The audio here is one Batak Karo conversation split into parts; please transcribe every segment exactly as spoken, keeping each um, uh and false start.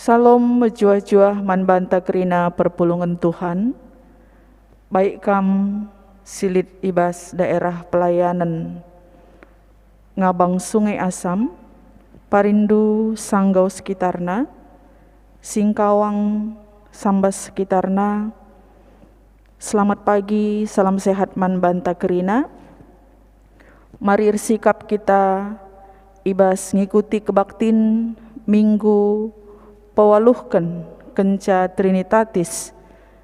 Salom mejuah-juah man banta kerina perpulungen Tuhan, baik kam si lit i bas daerah pelayanen Ngabang Sungai Asam, Parindu, Sanggau sekitarna, Singkawang, Sambas sekitarna. Selamat pagi, salam sehat man banta kerina. Mari ersikap kita i bas ngikuti kebaktin Minggu pewaluhken kenca Trinitatis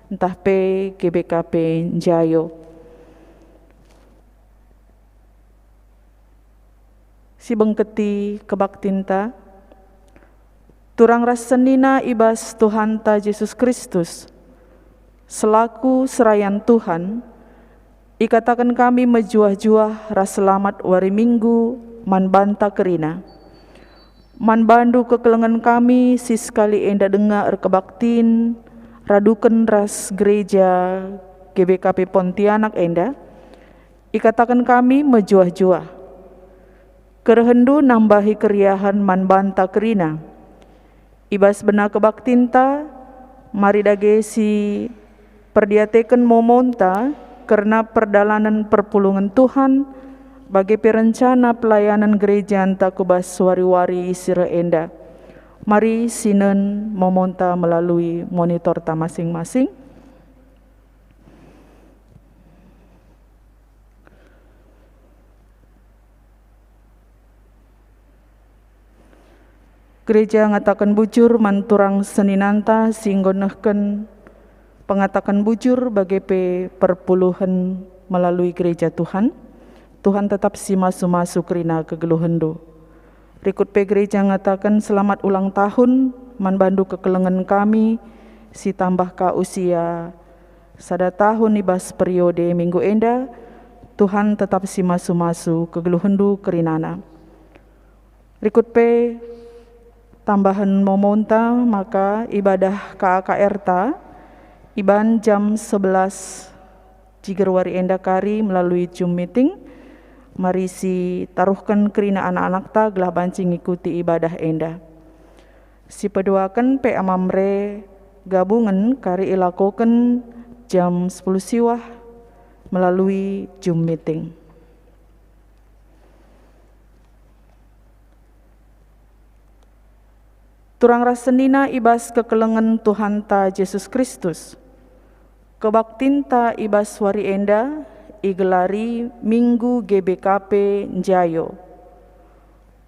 ntah pe G B K P Njayo. Sibengketi kebaktinta, turang ras senina i bas Tuhanta Jesus Kristus, selaku serayan Tuhan, ikataken kami mejuah-juah ras selamat wari Minggu man banta kerina. Man bandu kekelengen kami si sekali enda denga erkebaktin raduken ras gereja G B K P Pontianak enda, ikataken kami mejuah-juah. Kerehenndu nambahi keriahen man banta kerina. I bas bena kebaktinta, mari dage si perdiateken momonta kerna perdalanen perpulungen Tuhan, bage pe rencana pelayanen gerejanta ku bas wari-wari si reh enda. Mari sinen momonta melalui monitorta masing-masing. Gereja ngataken bujur man turang seninanta si enggo nehken pengataken bujur bage pe perpuluhen melalui gereja Tuhan. Tuhan tetap si masu-masu kerina kegeluhenndu. Rikut pe gereja ngataken selamat ulang tahun man bandu kekelengen kami si tambah ka usia sada tahun i bas periode minggu enda. Tuhan tetap si masu-masu kegeluhenndu kerinana. Rikut pe tambahen momonta maka ibadah K A K R ta iban jam sebelas ciger wari enda kari melalui Zoom meeting. Mari si taruhken kerina anak-anakta gelah banci ngikuti ibadah enda. Si peduaken P A Mamre gabungen kari ilakoken jam sepuluh siwah melalui Zoom meeting. Turang ras senina i bas kekelengen Tuhanta Jesus Kristus, kebaktinta i bas wari enda igelari Minggu G B K P Njayo.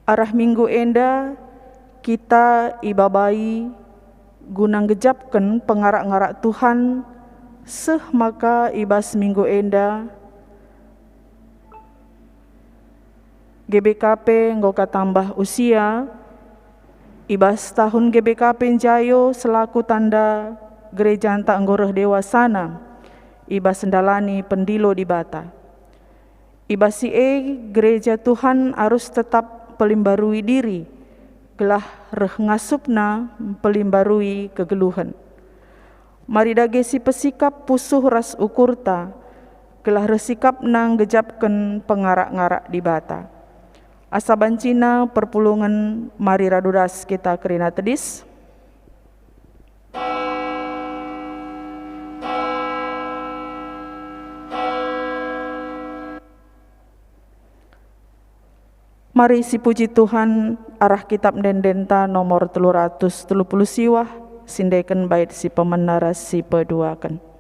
Arah minggu enda kita ibabai guna nggejapken pengarak-ngarak Tuhan, seh maka i bas minggu enda G B K P enggo ka tambah usia. I bas tahun G B K P Njayo selaku tanda gerejanta enggo reh dewasana i bas ndalani pendilo Dibata. I bas si e, gereja Tuhan arus tetap mpelimbarui diri, gelah reh ngasupna mpelimbarui kegeluhen. Mari dage si pesikap pusuh ras ukurta, gelah reh sikapna nggejapken pengarak-ngarak Dibata. Asa bancina perpulungen, mari radu ras kita kerina tedis. Mari sipuji Tuhan arah Kitab Ende-endenta nomor telu ratus telu puluh siwah, sindeken bait si pemena ras si peduaken.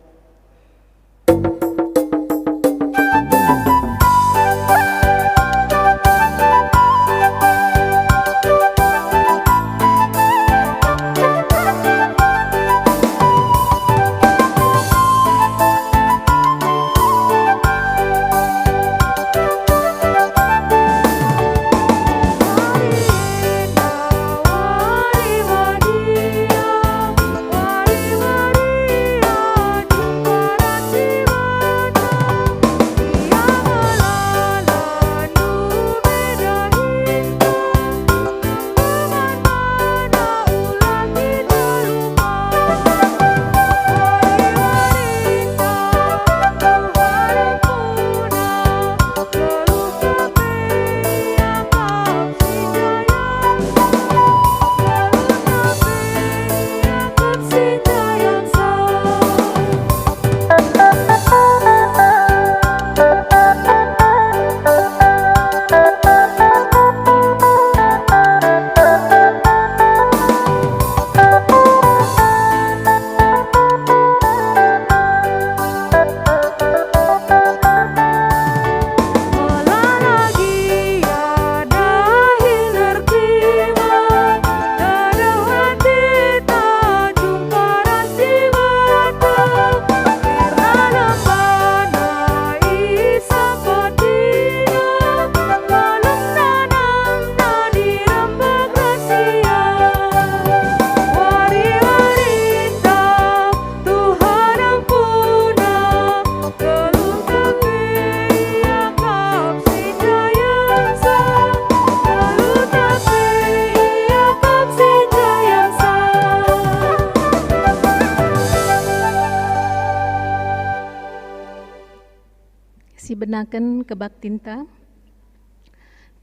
Ibenaken kebaktinta.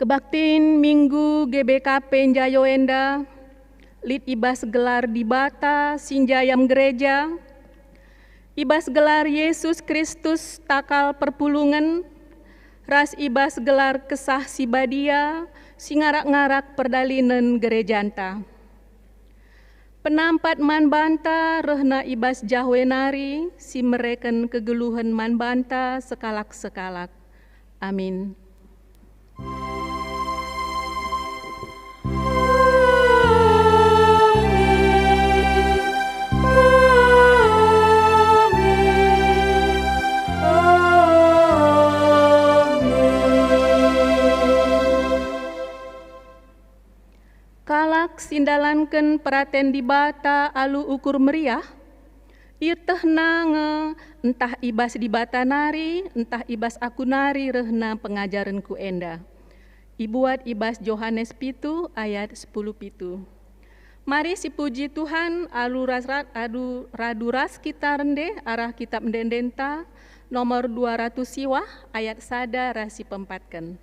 Kebaktin Minggu G B K P Njayo enda lit i bas gelar Dibata si njayam gereja, i bas gelar Yesus Kristus takal perpulungen, ras i bas gelar Kesah Si Badia si ngarak-ngarak perdalinen gerejanta. Penampat man banta rehna i bas Jahwe nari si mereken kegeluhen man banta sekalak-sekalak. Amin. Kalak si ndalanken peraten Dibata alu ukur meriah, ietehna nge ntah i bas Dibata nari, ntah i bas aku nari rehna pengajarenku enda. Ibuat i bas Johanes pitu ayat sepuluh pitu. Mari sipuji Tuhan alu ras, adu, radu ras kita rende arah Kitab Ende-endenta nomor dua ratus siwah ayat sada ras si peempatken.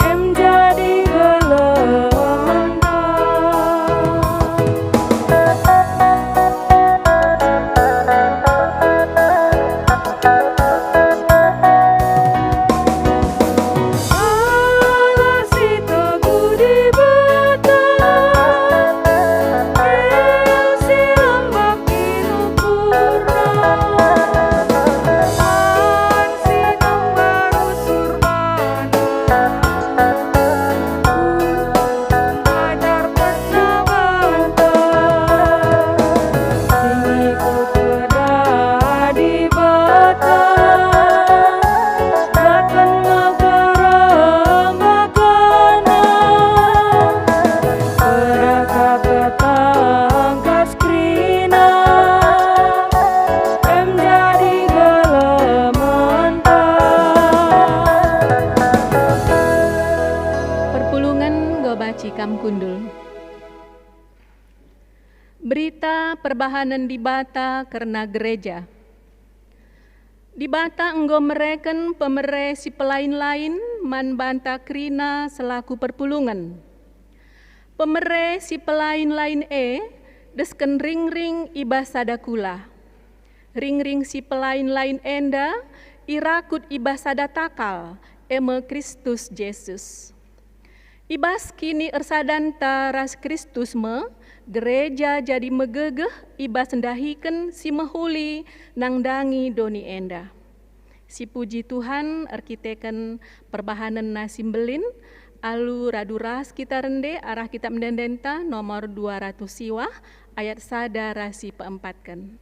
Em jadi gelementa. Allah si teguh Dibata, Ia si lembab kinitupna. Kerina em jadi gelementa. Perpulungen enggo banci kam kundul. Berita perbahanen Dibata kerna gereja. Dibata enggo mereken pemere si pelain-lain man banta kerina selaku perpulungen. Pemere si pelain-lain e desken ringring i bas sada kula. Ringring si pelain-lain enda irakut i bas sada takal, e me Kristus Jesus. I bas kinisersadanta ras Kristus me gereja jadi megegeh i bas ndahiken si mehuli nandangi doni enda. Sipuji Tuhan erkiteken perbahanenna si mbelin, alu radu ras kita rende arah Kitab Ende-endenta nomor dua ratus siwah ayat sada ras si peempatken.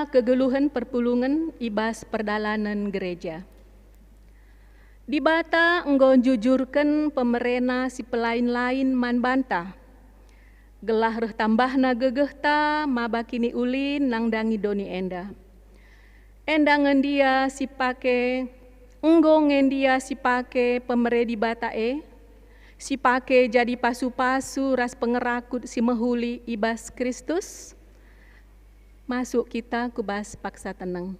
Kegeluhen perpulungen i bas perdalanen gereja. Dibata enggo njujurken pemereNa si pelain-lain man banta, gelah reh tambahna gegehta maba kiniulin nandangi doni enda. Enda nge ndia si pake, enggo nge ndia si pake pemere Dibata e, si pake jadi pasu-pasu ras pengerakut si mehuli i bas Kristus? Masuk kita ku bas paksa teneng.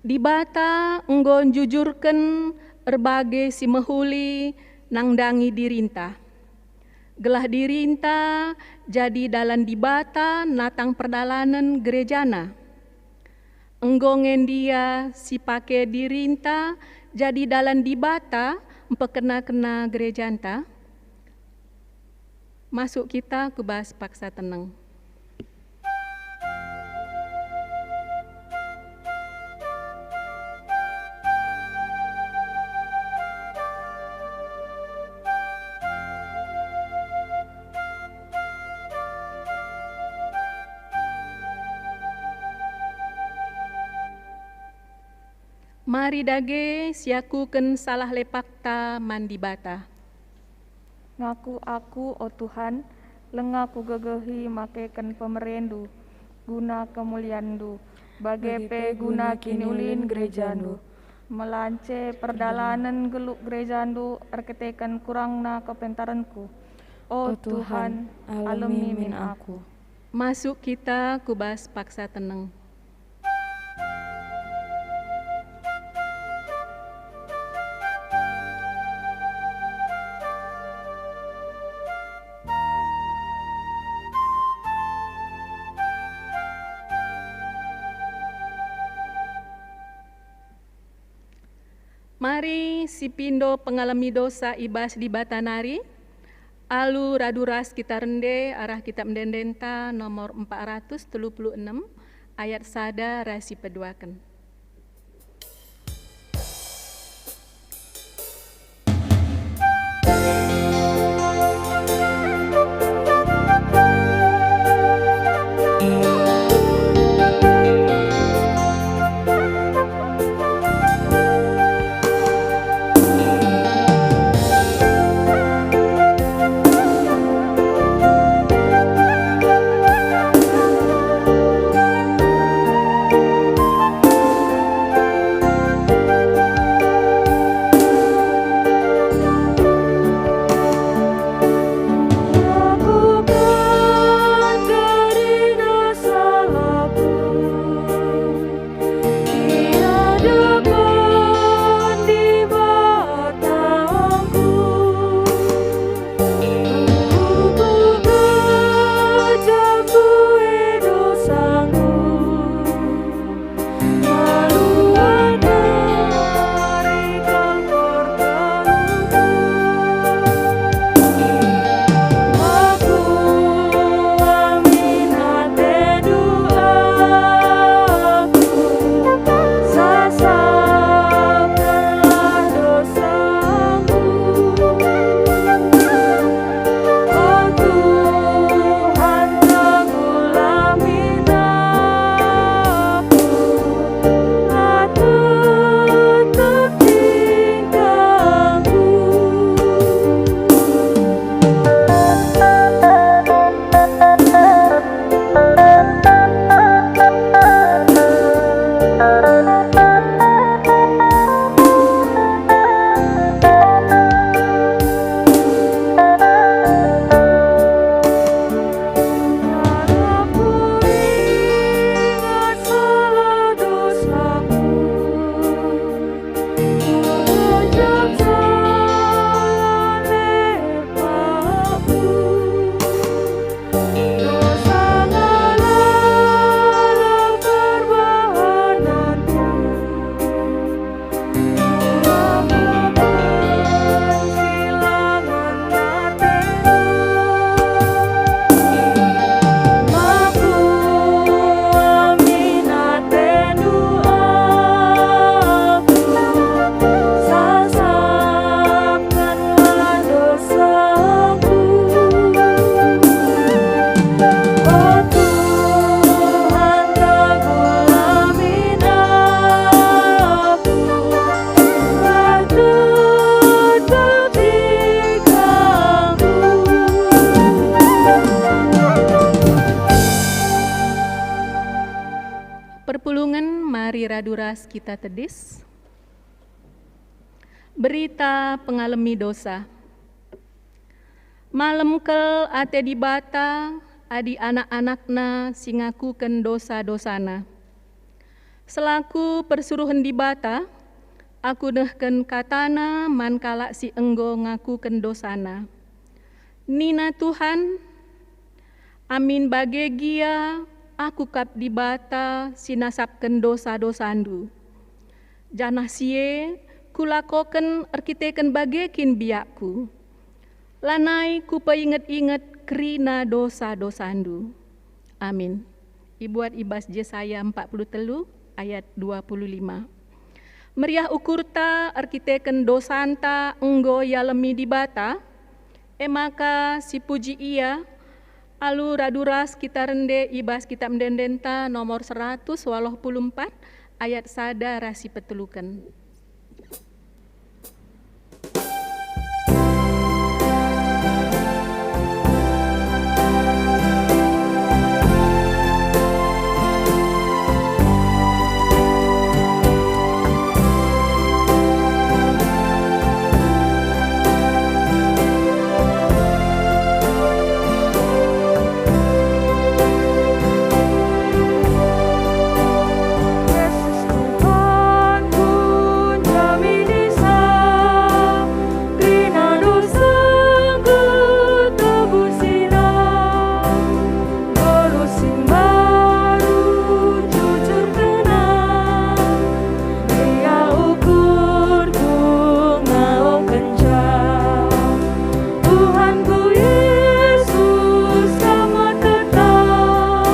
Dibata enggo njujurken erbage si mehuli nandangi dirinta, gelah dirinta jadi dalan Dibata natang perdalanen gerejaNa. Enggo nge ndia si pake dirinta jadi dalan Dibata mpekena-kena gerejanta? Masuk kita ku bas paksa teneng. Mari dage siakuken salah lepakta man Dibata. Ngaku aku, o Tuhan, langa kugegehi makeken pemereNdu guna kemulianNdu, bage pe guna kiniulin gerejaNdu. Melance perdalanen geluk gerejaNdu erkiteken kurangna kepentarenku. O Tuhan, alemi min aku. Masuk kita ku bas paksa teneng. Mari sipindo pengalemi dosa i bas Dibata nari, alu radu ras kita rende arah Kitab Ende-endenta nomor empat ratus telu puluh enem, ayat sada ras si peduaken. Mari radu ras kita tedis. Berita pengalemi dosa. Malem kal ate Dibata adi anak-anakNa si ngakuken dosa-dosana. Selaku persuruhen Dibata, aku nehken kataNa man kalak si enggo ngakuken dosana. Nina Tuhan, "Amin bage gia, Aku kap Dibata si nasapken dosa-dosandu. Janah si e Kulakoken erkiteken bage kin biakKu. Lanai Kupeinget-inget kerina dosa-dosandu." Amin. Ibuat i bas Jesaya empat puluh telu ayat dua puluh lima. Meriah ukurta erkiteken dosanta enggo ialemi Dibata, e maka sipuji Ia, alu radu ras kita rende i bas Kitap Ende-endenta nomor seratus waluh puluh empat ayat sada ras si peteluken. Tuhanku Yesus, Kam me tetap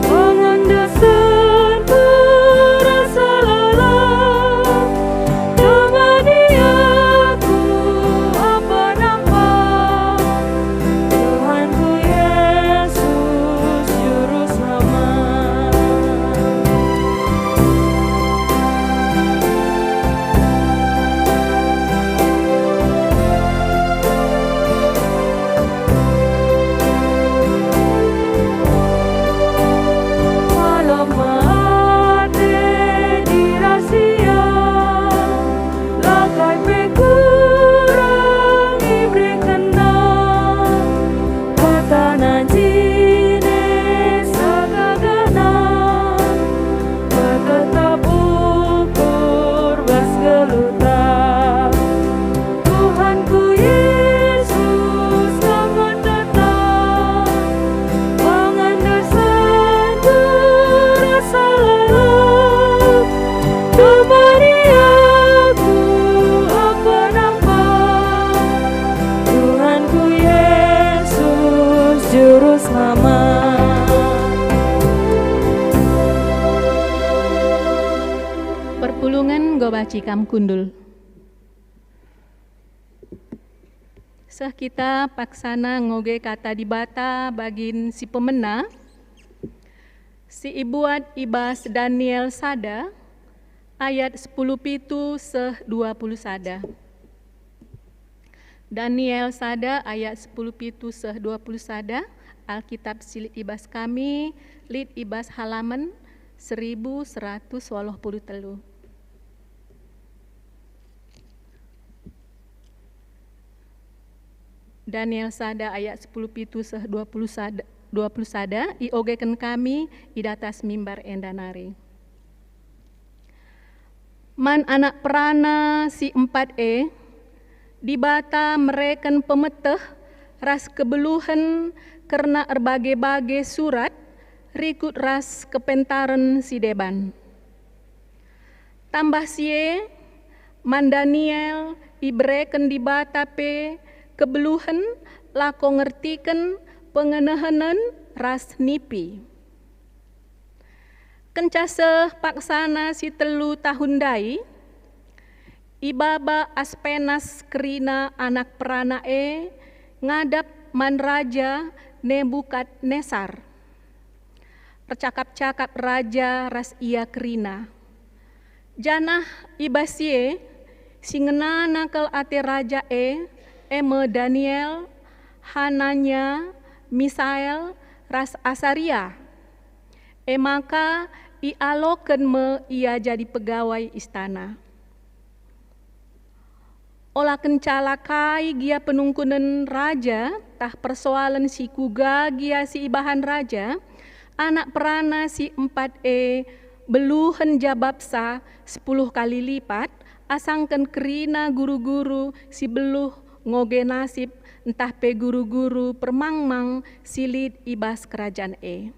pengendesenku rasa lalap, temani aku apa nampak. Tuhanku Yesus, Juru Selamat. Malem ate dirasi Ia, la kai pe kurang iberekenNa, kataNa jine segagana, metetap ukur bas geluhta. Tuhanku Yesus, Kam me tetap pengendesenku rasa lalap, temani aku apa nampak. Tuhanku Yesus, Juru Selamat. Perpulungen enggo banci kam kundul. Seh kita paksana ngoge Kata Dibata bagin si pemena, si ibuat i bas Daniel sada ayat sepuluh pitu seh dua puluh sada. Daniel sada ayat sepuluh pitu seh dua puluh sada, Alkitab si lit i bas kami, lit i bas halaman seribu seratus waluh puluh telu. Daniel sada ayat sepuluh pitu seh dua puluh sada, dua puluh sada, iogeken kami i datas mimbar enda nari. Man anak perana si empat e, Dibata mereken pemeteh ras kebeluhen kerna erbage-bage surat rikut ras kepentaren si deban. Tambah si e, man Daniel ibereken Dibata pe kebeluhen lako ngertiken pengenehenen ras nipi. Kenca seh paksana si telu tahun ndai, ibaba Aspenas kerina anak perana e ngadap man Raja Nebukadnesar. Ercakap-cakap raja ras ia kerina. Janah i bas si e, si ngenana kal ate raja e, e me Daniel, Hananya, Misael, ras Asaria. E maka ialoken me ia jadi pegawai istana. Ola kenca la kai gia penungkunen raja, tah persoalen si kuga gia si ibahan raja, anak perana si empat e beluhen jabapsa sepuluh kali lipat, asangken kerina guru-guru si beluh ngoge nasib ntah pe guru-guru permangmang si lit i bas kerajan e.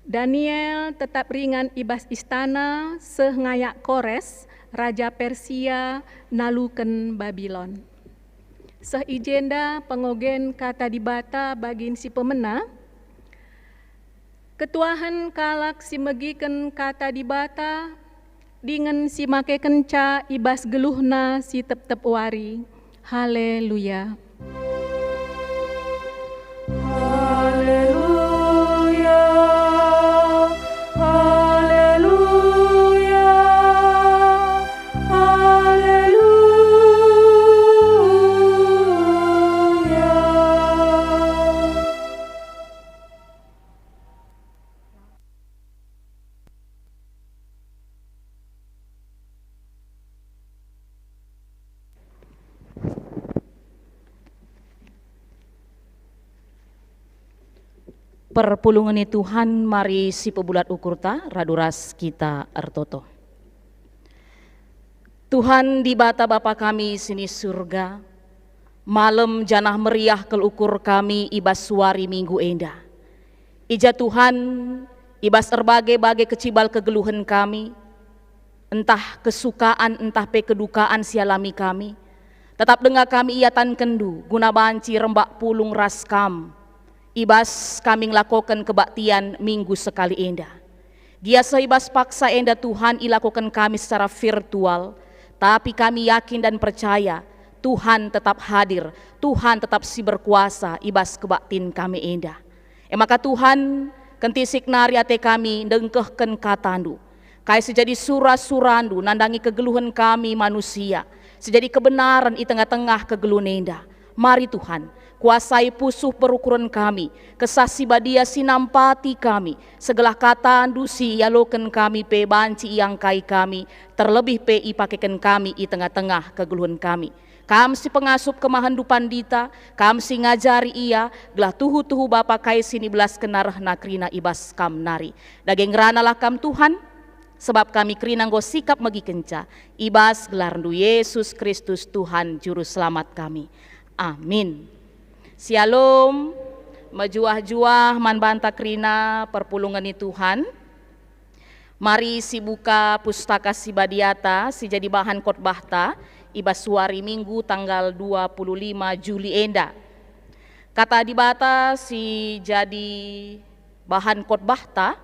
Daniel tetap ringan i bas istana seh ngayak Kores, raja Persia, naluken Babilon. Seh i jenda pengogen Kata Dibata bagin si pemena. Ketuahen kalak si megiken Kata Dibata dingen si makekenca i bas geluhna si tep-tep wari. Haleluya. Haleluya, haleluya, haleluya. Perpulungen ni Tuhan, mari sipebulat ukurta, radu ras kita ertoto. Tuhan Dibata Bapa kami si ni Surga, malem janah meriah kal ukur kami i bas wari Minggu enda. I ja Tuhan, i bas erbage-bage kecibal kegeluhen kami, ntah kesukaan ntah pe kedukaan si alami kami, tetap denga kami iatankenNdu guna banci rembak pulung ras Kam i bas kami ngelakoken kebaktian Minggu sekali enda. Gia seh i bas paksa enda Tuhan ilakoken kami secara virtual, tapi kami yakin dan percaya Tuhan tetap hadir, Tuhan tetap si berkuasa i bas kebaktin kami enda. E maka Tuhan, kentisik nari ate kami ndengkehken KataNdu. Kai si jadi sura-suraNdu nandangi kegeluhen kami manusia, si jadi kebenaren i tengah-tengah kegeluhen enda. Mari Tuhan, kuasai pusuh perukuren kami, Kesah Si Badia si nampati kami, segelah KataNdu si ialoken kami pe banci iangkai kami, terlebih pe ipakeken kami i tengah-tengah kegeluhen kami. Kam si pengasup kemahenNdu Pandita, Kam si ngajari ia, gelah tuhu-tuhu Bapa kai si nibelaskenna rehna kerina i bas Kam nari. Dage ngeranalah Kam Tuhan, sebab kami kerina enggo sikap megikenca, i bas gelarNdu Yesus Kristus Tuhan Juru Selamat kami. Amin. Syalom, mejuah-juah man banta kerina perpulungen ni Tuhan. Mari sibuka Pustaka Si Badiata si jadi bahan khotbahta i bas wari Minggu tanggal dua puluh lima Juli enda. Kata Dibata si jadi bahan khotbahta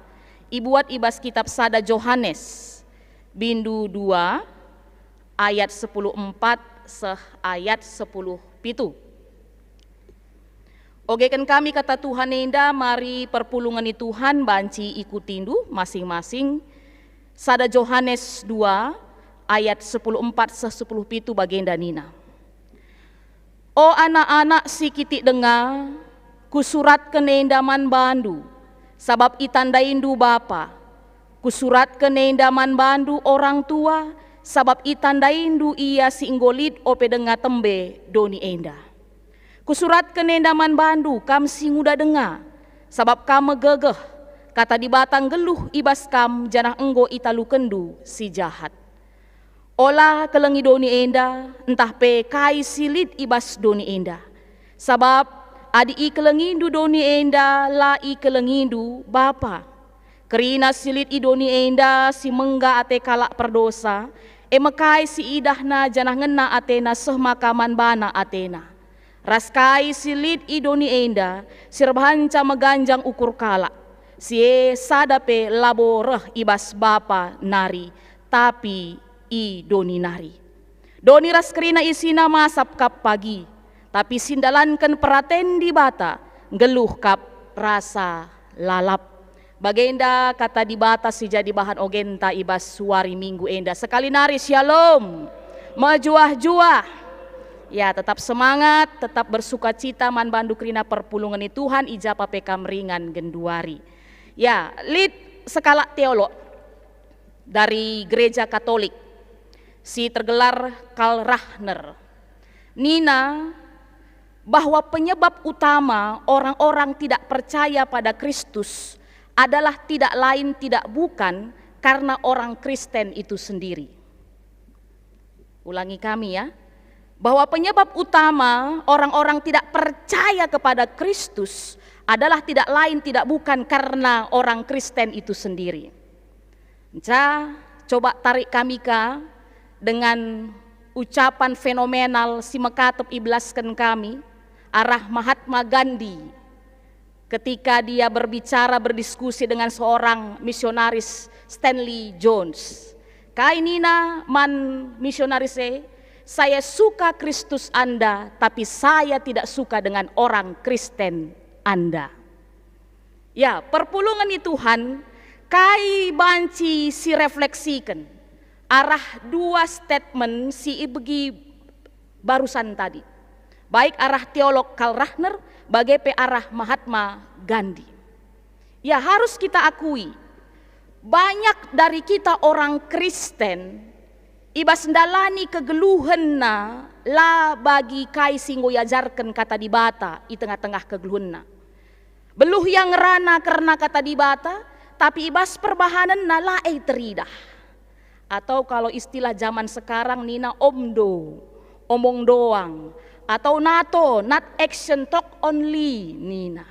ibuat i bas kitab sada Johanes, bindu dua, ayat sepuluh empat seh ayat sepuluh pitu. Ogeken kami kata Tuhan enda, mari perpulungen ni Tuhan banci ikutindu masing-masing. Sada Johanes dua ayat sepuluh empat seh sepuluh pitu bagenda nina, "O anak-anak si kitik denga, kusuratken enda man bandu, sabap itandaindu bapa. Kusuratken enda man bandu orang tua, sabap itandaindu ia si enggo lit ope denga tembe doni enda. Kusuratken enda man bandu, kam si nguda denga, sabap kam megegeh, kata Dibata nggeluh i bas kam janah enggo italukenndu si jahat. Ola kelengi doni enda, ntah pe kai si lit i bas doni enda. Sabap adi ikelengindu doni enda, la ikelengindu Bapa. Kerina si lit i doni enda si mengga ate kalak perdosa, e me kai si idahna janah ngena atena seh maka man bana atena. Ras kai si lit i doni enda si erbahanca meganjang ukur kalak, si e sada pe labo reh i bas Bapa nari, tapi i doni nari. Doni ras kerina isina masap kap pagi, tapi si ndalanken peraten Dibata nggeluh kap rasa lalap." Bagenda kata Dibata si jadi bahan ogenta i bas wari Minggu enda. Sekali nari, syalom. Mejuah-juah. Ya, tetap semangat, tetap bersukacita man bandu kerina perpulungen ni Tuhan i ja pe kam ringan genduari. Ya, lit Sekalak teolog dari Gereja Katolik si tergelar Karl Rahner nina bahwa penyebab utama orang-orang tidak percaya pada Kristus adalah tidak lain tidak bukan karena orang Kristen itu sendiri. Ulangi kami ya, bahwa penyebab utama orang-orang tidak percaya kepada Kristus adalah tidak lain tidak bukan karena orang Kristen itu sendiri. Nca, coba tarik kami ka dengan ucapan fenomenal si mekatep ibelasken kami arah Mahatma Gandhi ketika dia berbicara, berdiskusi dengan seorang misionaris, Stanley Jones. Kai nina man misionaris e? "Saya suka Kristus Anda, tapi saya tidak suka dengan orang Kristen Anda." Ya, perpulungen ni Tuhan, kai banci si refleksiken arah dua statement si ibegi barusan tadi, baik arah teolog Karl Rahner, bage pe arah Mahatma Gandhi. Ya, harus kita akui, banyak dari kita orang Kristen i bas ndalani kegeluhenna la bagi kai si enggo iajarken Kata Dibata i tengah-tengah kegeluhenna. Beluh ia ngerana kerna Kata Dibata, tapi i bas perbahanenna la e teridah. Atau kalau istilah zaman sekarang nina omdo, omong doang, atau nato, not action, talk only nina.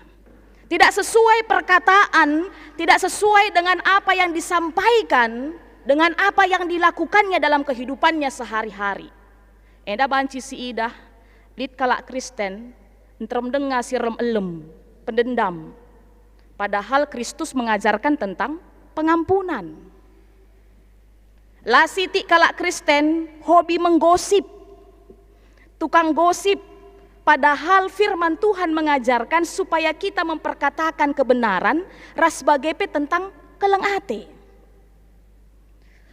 Tidak sesuai perkataan, tidak sesuai dengan apa yang disampaikan, dengan apa yang dilakukannya dalam kehidupannya sehari-hari. Enda banci siidah, lit kalak Kristen nterem denga si erlem-elem, pendendam. Padahal Kristus mengajarkan tentang pengampunan. La sitik kalak Kristen hobi menggosip, tukang gosip, padahal firman Tuhan mengajarkan supaya kita memperkatakan kebenaran ras bage pe tentang keleng ate.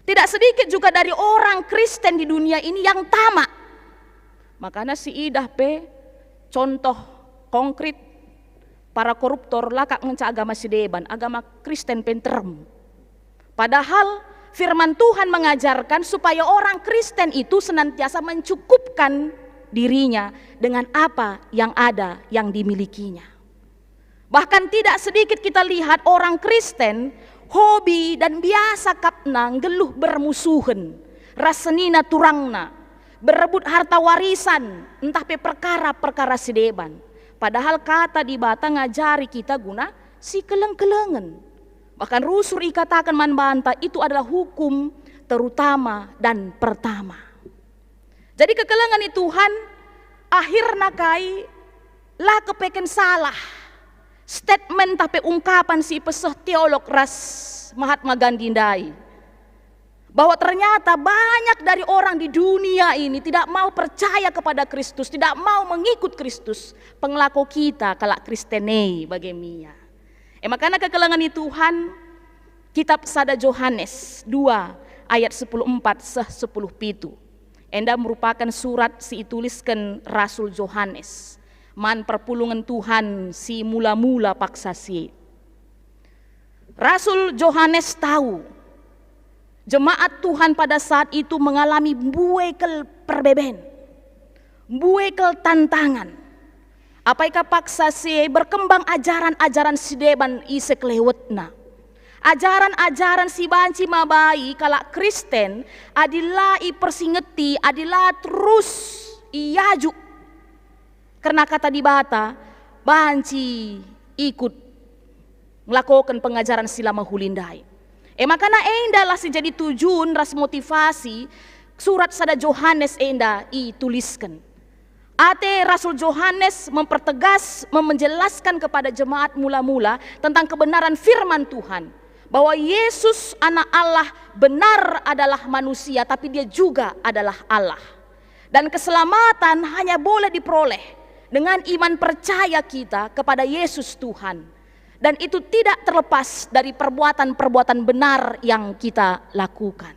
Tidak sedikit juga dari orang Kristen di dunia ini yang tamak. Makana siidah pe contoh konkrit, para koruptor la kap ngenca agama si deban, agama Kristen pe nterem. Padahal firman Tuhan mengajarkan supaya orang Kristen itu senantiasa mencukupkan dirinya dengan apa yang ada, yang dimilikinya. Bahkan tidak sedikit kita lihat orang Kristen hobi dan biasa kapna nggeluh bermusuhen ras senina turangna, berebut harta warisan, ntah pe perkara-perkara si deban. Padahal Kata Dibata ngajari kita guna sikeleng-kelengen. Bahkan rusur ikataken man banta itu adalah hukum terutama dan pertama. Jadi kekelengen ni Tuhan akhirna kai la kepeken salah statement tapi ungkapan si ipeseh teolog ras Mahatma Gandhi ndai, bahwa ternyata banyak dari orang di dunia ini tidak mau percaya kepada Kristus, tidak mau mengikut Kristus, pengelako kita kalak Kristen e bage mia. E makana kekelengen ni Tuhan, kitab sada Johanes dua ayat sepuluh empat seh sepuluh pitu. Enda merupakan surat si itulisken Rasul Johanes man perpulungen Tuhan si mula-mula paksa si e. Rasul Johanes tahu jemaat Tuhan pada saat itu mengalami mbue kel perbeben, mbue kel tantangan. Apai ka paksa si e berkembang ajaran-ajaran si deban i sekelewetna. Ajaran-ajaran si banci mabai kalak Kristen adi la ipersingeti, adi la terus iajuk kerna Kata Dibata, banci ikut ngelakoken pengajaren si la mehuli ndai. E makana enda lah si jadi tujun ras motivasi surat sada Johanes enda itulisken. Ate Rasul Johanes mempertegas, menjelaskan kepada jemaat mula-mula tentang kebenaran firman Tuhan, bahwa Yesus, Anak Allah, benar adalah manusia, tapi Dia juga adalah Allah. Dan keselamatan hanya boleh diperoleh dengan iman percaya kita kepada Yesus Tuhan. Dan itu tidak terlepas dari perbuatan-perbuatan benar yang kita lakukan.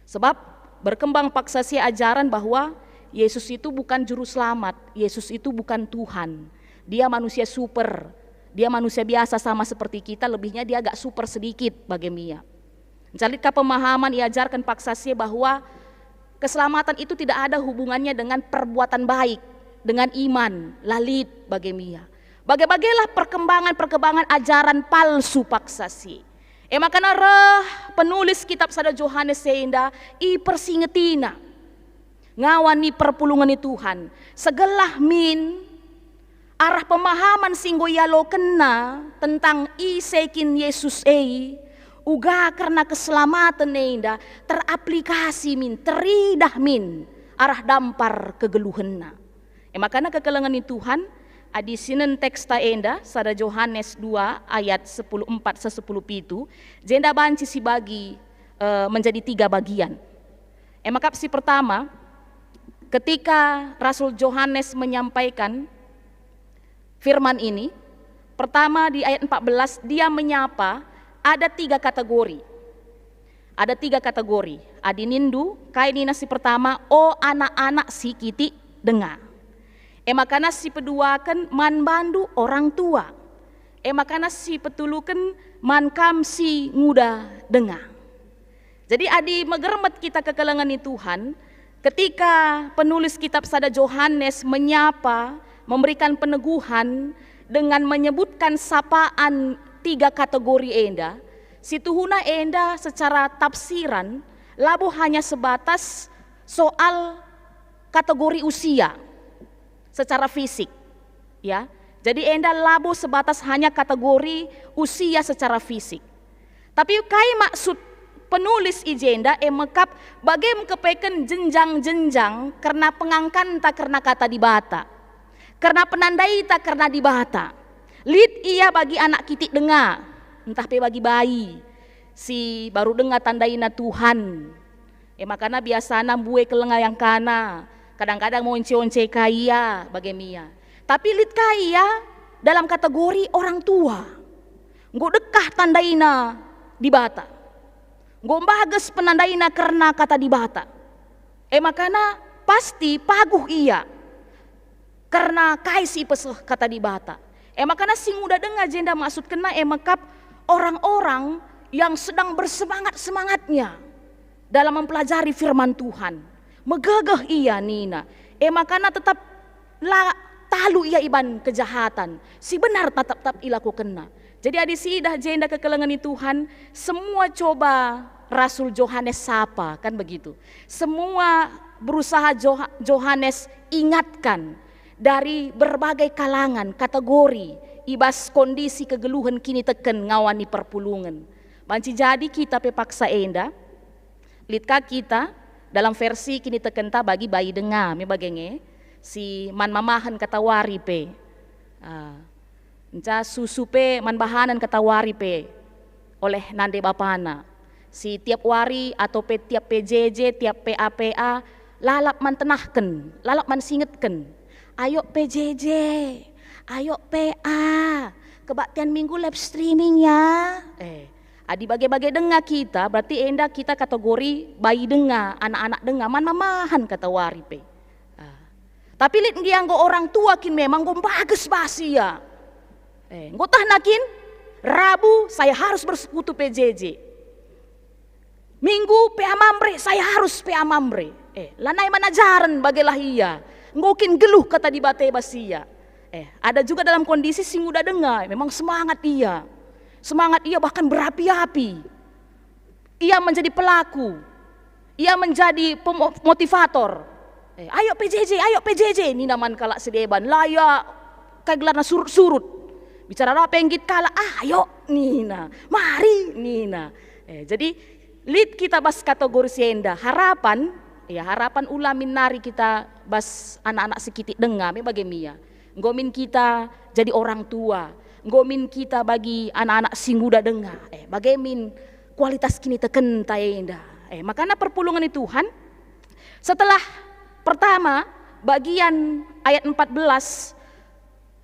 Sebab berkembang paksa si ajaran bahwa Yesus itu bukan juru selamat, Yesus itu bukan Tuhan. Dia manusia super, Dia manusia biasa sama seperti kita, lebihnya dia agak super sedikit bage min ia. Nca lit ka pemahaman iajarken paksa si bahwa keselamatan itu tidak ada hubungannya dengan perbuatan baik, dengan iman, la lit bage min ia. Bage-bagelah perkembangan-perkembangan ajaran palsu paksa si. E makana reh penulis kitab sada Johanes enda, ipersingetina ngawan ni perpulungen ni Tuhan, segelah min arah pemahaman si enggo ialokenna tentang ise kin Yesus e, uga kerna keselamaten enda teraplikasi min, teridah min arah dampar kegeluhenna. E makana kekelengen ni Tuhan, adi sinen teksta enda, sada Johanes dua ayat sepuluh empat seh sepuluh pitu, jenda banci sibagi, eh, menjadi tiga bagian. E maka si pertama, ketika Rasul Johanes menyampaikan firman ini, pertama di ayat empat belas, dia menyapa ada tiga kategori. Ada tiga kategori. Adi nindu, kai nina si pertama, "O anak-anak si kitik denga." E makana si peduaken, "Man bandu orang tua." E makana si petuluken, "Man kam si nguda denga." Jadi adi megermet kita kekelengen ni Tuhan, ketika penulis kitab sada Johanes menyapa, memberikan peneguhan dengan menyebutkan sapaan tiga kategori enda, situhuna enda secara tafsiran labo hanya sebatas soal kategori usia secara fisik, ya. Jadi enda labo sebatas hanya kategori usia secara fisik. Tapi kai maksud penulis i jenda, e mekap bage me kepeken jenjang-jenjang kerna pengangkanta kerna Kata Dibata, kerna penandaita kerna Dibata. Lit ia bagi anak kitik denga, ntah pe bagi bayi si baru denga tandaina Tuhan. E makana biasana mbue kelenga iangkana, kadang-kadang monce-once ka ia bage min ia. Tapi lit ka ia dalam kategori orang tua. Enggo dekah tandaina Dibata. Enggo mbages penandaina kerna Kata Dibata. E makana pasti paguh ia kerna kai si ipeseh Kata Dibata. E makana si nguda denga jenda maksudkenna e mekap orang-orang yang sedang bersemangat-semangatnya dalam mempelajari firman Tuhan. Megegeh ia nina. E makana tetap la talu ia iban kejahatan. Si benar tetap-tetap ilakokenna. Jadi adi siidah jenda kekelengen ni Tuhan, semua coba Rasul Johanes sapa, kan begitu. Semua berusaha Joha-, Johanes ingatkan dari berbagai kalangan, kategori, i bas kondisi kegeluhen kiniteken ngawan ni perpulungen. Banci jadi kita pe paksa enda, lit ka kita dalam versi kinitekenta bagi bayi denga, me bage nge, si man mamahen katawari pe. Ah, nca susu pe man bahanen katawari pe oleh nande bapana. Si tiap wari atau pe tiap P J J, tiap P A P A, lalap man tenahken, lalap man singetken. "Ayo P J J, ayo P A, kebaktian Minggu live streaming ya." Eh, adi bage-bage denga kita, berarti enda kita kategori bayi denga, anak-anak denga, man mamahen katawari pe. Ah. Tapi lit ndia enggo orang tua kin memang enggo mbages bas ia. Eh, enggo tehna kin, Rabu saya harus bersekutu P J J. Minggu P A Mamre, saya harus P A Mamre. Eh, lanai man ajaren bagelah ia. Enggo kin geluh Kata Dibata bas ia. Eh, ada juga dalam kondisi si nguda denga, memang semangat ia. Semangat ia bahkan berapi-api. Ia menjadi pelaku. Ia menjadi pemo-, motivator. Eh, "Ayo P J J, ayo P J J," nina man kalak si deban. La ia kai gelarna surut-surut. Bicara la pe nggit kalak, "Ayo," nina. "Mari," nina. Eh, jadi lit kita bas kategori si enda. Harapan, ya, harapan ula min nari kita bas anak-anak si kitik denga, me bage min ia. Enggo min kita jadi orang tua, enggo min kita bagi anak-anak si nguda denga. Eh, bage min kualitas kinitekenta enda. Eh, makana perpulungen ni Tuhan, setelah pertama bagian ayat empat belas,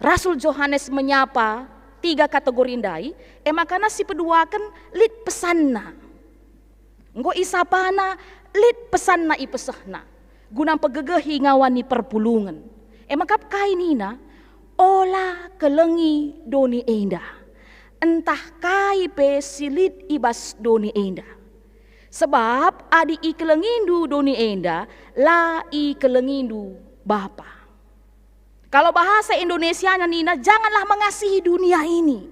Rasul Johanes menyapa tiga kategori ndai, e makana si peduaken lit pesanna. Enggo isapana, lit pesanna ipesehna, guna mpegegehi ngawan ni perpulungen. E maka kai nina, Ola kelengi doni enda, ntah kai pe si lit i bas doni enda. Sebab adi ikelengindu doni enda, la ikelengindu Bapa. Kalau bahasa Indonesianya nina, janganlah mengasihi dunia ini.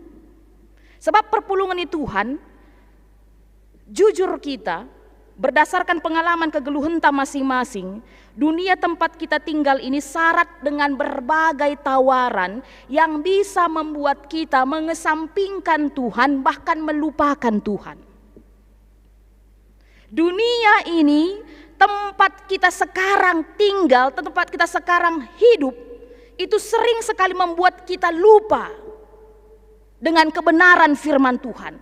Sebab perpulungen ni Tuhan, jujur kita, berdasarkan pengalaman kegeluhenta masing-masing, dunia tempat kita tinggal ini syarat dengan berbagai tawaran yang bisa membuat kita mengesampingkan Tuhan, bahkan melupakan Tuhan. Dunia ini, tempat kita sekarang tinggal, tempat kita sekarang hidup, itu sering sekali membuat kita lupa dengan kebenaran firman Tuhan.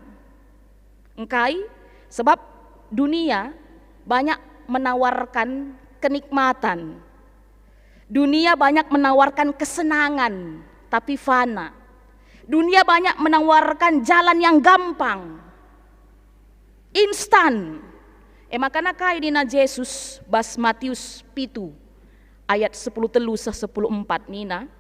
Engkai? Sebab dunia banyak menawarkan kenikmatan. Dunia banyak menawarkan kesenangan, tapi fana. Dunia banyak menawarkan jalan yang gampang, instan. E maka kai nina Jesus bas Matius pitu ayat sepuluh telu seh sepuluh empat nina,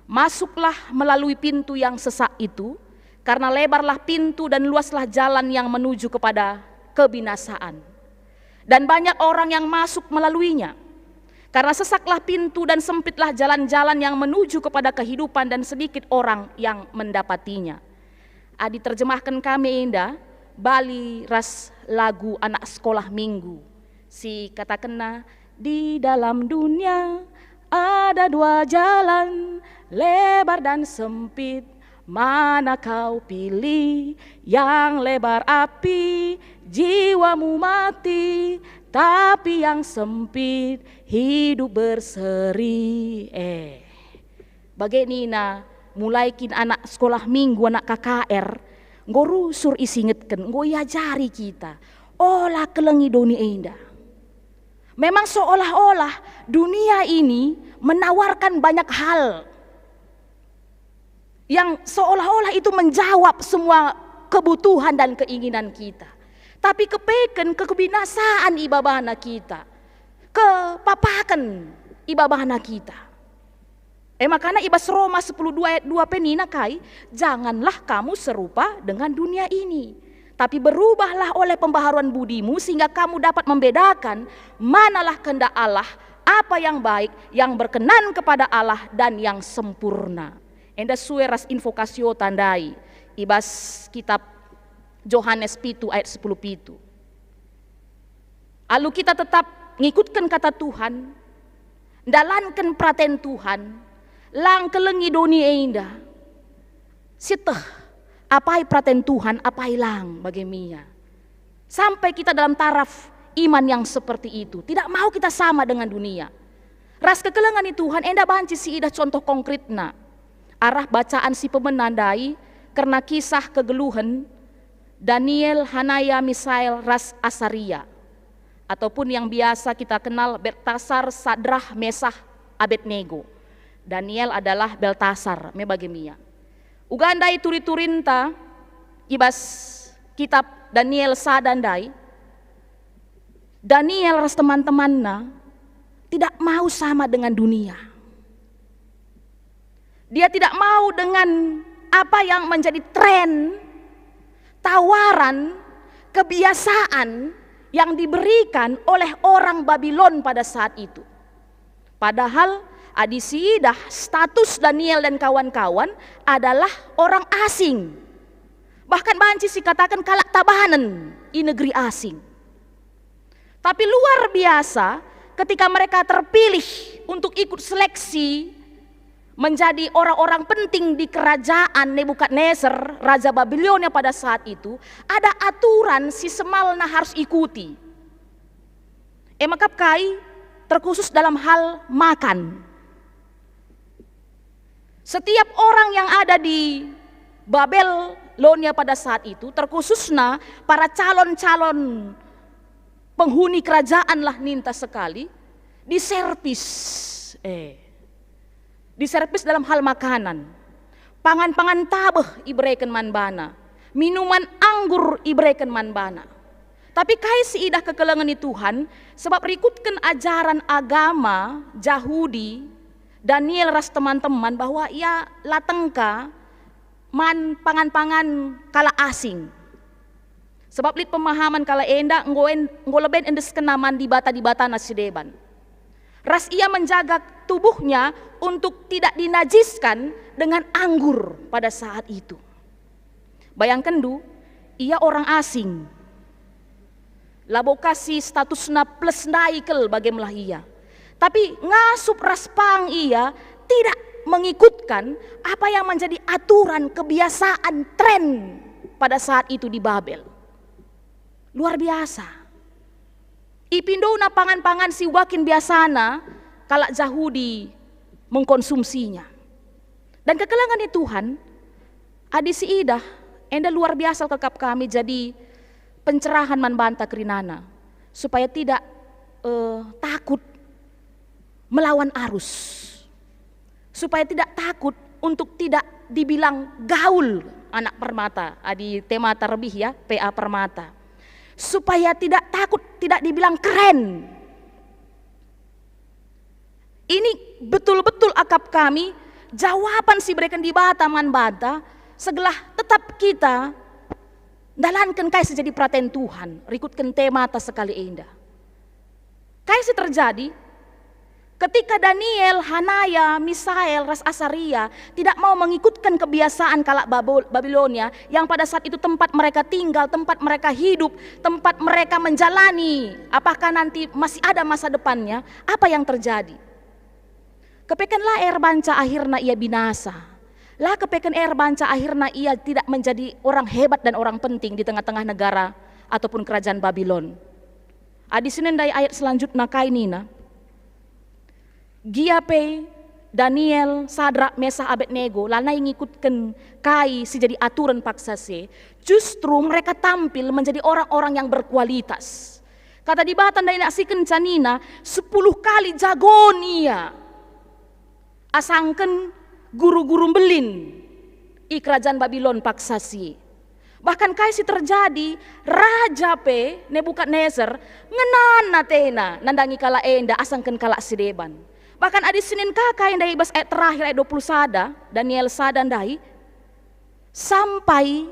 "Masuklah melalui pintu yang sesak itu, karena lebarlah pintu dan luaslah jalan yang menuju kepada kebinasaan. Dan banyak orang yang masuk melaluinya. Karena sesaklah pintu dan sempitlah jalan-jalan yang menuju kepada kehidupan dan sedikit orang yang mendapatinya." Adi terjemahken kami enda, bali ras lagu anak sekolah minggu, si katakenna, "Di dalam dunia ada dua jalan, lebar dan sempit. Mana kau pilih? Yang lebar api, jiwamu mati, tapi yang sempit, hidup berseri." Eh. Bage nina, mulai kin anak sekolah minggu, anak K K R, enggo rusur isingetken, enggo iajari kita. Ola kelengi doni enda. Memang seolah-olah dunia ini menawarkan banyak hal yang seolah-olah itu menjawab semua kebutuhan dan keinginan kita. Tapi kepeken ke kebinasaan ibabana kita, kepapaken ibabana kita. E makana i bas Roma sepuluh dua ayat dua pe nina kai, "Janganlah kamu serupa dengan dunia ini, tapi berubahlah oleh pembaharuan budimu, sehingga kamu dapat membedakan manalah kehendak Allah, apa yang baik, yang berkenan kepada Allah, dan yang sempurna." Enda sue ras invokasiota ndai i bas kitab Johanes pitu ayat sepuluh pitu. Alu kita tetap ngikutken kata Tuhan, ndalanken peraten Tuhan, lang kelengi doni enda, sieteh apai peraten Tuhan, apai lang, bage mia. Sampai kita dalam taraf iman yang seperti itu, tidak mau kita sama dengan dunia. Ras kekelengen ni Tuhan enda banci siidah contoh konkretna arah bacaan si pemena ndai kerna kisah kegeluhen Daniel, Hanaya, Misael, ras Asaria, ataupun yang biasa kita kenal Beltasar, Sadrah, Mesah, Abednego. Daniel adalah Beltasar, me bage mia. Uga ndai turi-turinta i bas kitab Daniel sada ndai, Daniel ras teman-temanna tidak mau sama dengan dunia. Dia tidak mau dengan apa yang menjadi tren, tawaran, kebiasaan yang diberikan oleh orang Babilon pada saat itu. Padahal adi siidah status Daniel dan kawan-kawan adalah orang asing. Bahkan banci sikataken kalak tabanen i negeri asing. Tapi luar biasa, ketika mereka terpilih untuk ikut seleksi menjadi orang-orang penting di kerajaan Nebukadnezar, raja Babilonia pada saat itu, ada aturan si semalna harus ikuti. E maka kai, terkhusus dalam hal makan. Setiap orang yang ada di Babilonia pada saat itu, terkhususna para calon-calon penghuni kerajaan lah ninta sekali, diservis. Eh, diservis dalam hal makanan. Pangan-pangan tabeh ibereken man bana, minuman anggur ibereken man bana. Tapi kai si idah kekelengen ni Tuhan, sebab rikutken ajaran agama Jahudi, Daniel ras teman-teman bahwa ia la tengka man pangan-pangan kalak asing. Sebab lit pemahaman kalak enda enggo en-, enggo leben endeskenna man dibata-dibatana si deban. Ras ia menjaga tubuhnya untuk tidak dinajiskan dengan anggur pada saat itu. Bayangkenndu, ia orang asing. Labo ka si statusna plus ndai kal bage me lah ia. Tapi ngasup ras pang ia tidak mengikutkan apa yang menjadi aturan, kebiasaan, tren pada saat itu di Babel. Luar biasa. Ipindona pangan-pangan si uga kin biasana kalak Jahudi mengkonsumsinya. Dan kekelengen ni Tuhan, adi siidah, enda luar biasa kekap kami jadi pencerahan man banta kerinana, supaya tidak, eh, takut melawan arus, supaya tidak takut untuk tidak dibilang gaul anak Permata, adi tema terbih ya, P A Permata, supaya tidak takut tidak dibilang keren. Ini betul-betul akap kami, jawaban si ibereken Dibata man banta, segelah tetap kita ndalanken kai si jadi peraten Tuhan, rikutken temata sekali enda. Kai si terjadi? Ketika Daniel, Hanaya, Misael, ras Asaria tidak mau mengikutkan kebiasaan kalak Babul-, Babilonia yang pada saat itu tempat mereka tinggal, tempat mereka hidup, tempat mereka menjalani, apakah nanti masih ada masa depannya, apa yang terjadi? Kepeken la erbanca akhirna ia binasa. La kepeken erbanca akhirna ia tidak menjadi orang hebat dan orang penting di tengah-tengah negara ataupun kerajaan Babilon. Adi sinen ndai ayat selanjutna kai nina? Gia pe Daniel, Sadrak, Mesah, Abednego lanai ngikutken kai si jadi aturen paksa si, justru mereka tampil menjadi orang-orang yang berkualitas. Kata Dibata ndai naksiken canina, sepuluh kali jagon ia asangken guru-guru mbelin i kerajaan Babilon paksa si. Bahkan kai si terjadi, raja pe Nebukadnezar ngenan atena nandangi kalak enda asangken kalak si deban. Bahkan adi sinen ka kai ndai i bas ayat terakhir, ayat dua puluh sada, Daniel sada ndai, sampai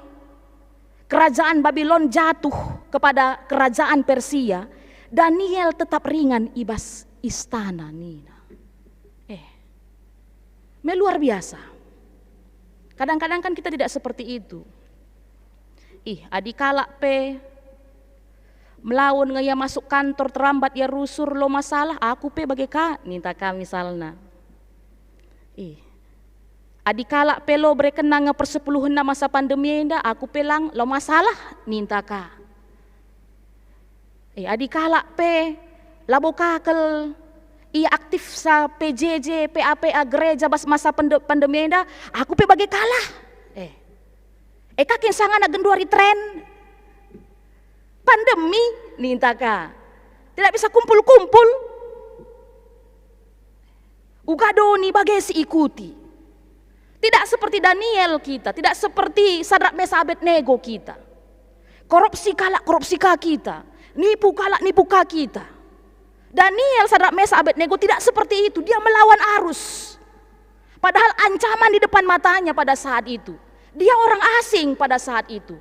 kerajaan Babilon jatuh kepada kerajaan Persia, Daniel tetap ringan i bas istana nina. Eh, me luar biasa. Kadang-kadang kan kita tidak seperti itu. Ih, adi kalak pe melaun nge ia masuk kantor terlambat ia rusur, lo masalah, aku pe bage ka, ninta ka misalna. Ih, adi kalak pe lo berekenna nge persepuluhenna masa pandemi enda, aku pe lang, lo masalah, ninta ka. Eh, adi kalak pe labo ka kal ia aktif sa P J J, P A P A gereja bas masa pende-, pandemi enda, aku pe bage ka lah. Eh. Eh, ka kin sangana genduari tren pandemi, ninta ka. Tidak bisa kumpul-kumpul. Uga doni bage si ikuti. Tidak seperti Daniel kita, tidak seperti Sadrak, Mesah, Abednego kita. Korupsi kalak, korupsi ka kita. Nipu kalak, nipu ka kita. Daniel, Sadrak, Mesah, Abednego tidak seperti itu. Dia melawan arus. Padahal ancaman di depan matanya pada saat itu. Dia orang asing pada saat itu.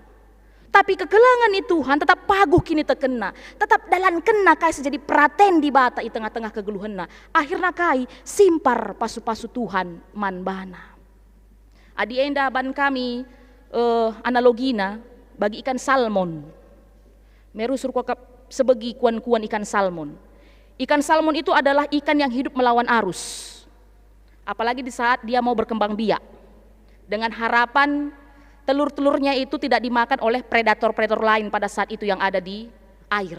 Tapi kekelengen ni Tuhan tetap paguh kinitekenna, tetap dalankenna kai si jadi peraten Dibata i tengah-tengah kegeluhenna. Akhirna kai? Simpar pasu-pasu Tuhan man bana. Adi enda ban kami, eh, analogina bagi ikan salmon. Me rusur kuakap sebegi kuan-kuan ikan salmon. Ikan salmon itu adalah ikan yang hidup melawan arus. Apalagi di saat dia mau berkembang biak. Dengan harapan telur-telurnya itu tidak dimakan oleh predator-predator lain pada saat itu yang ada di air.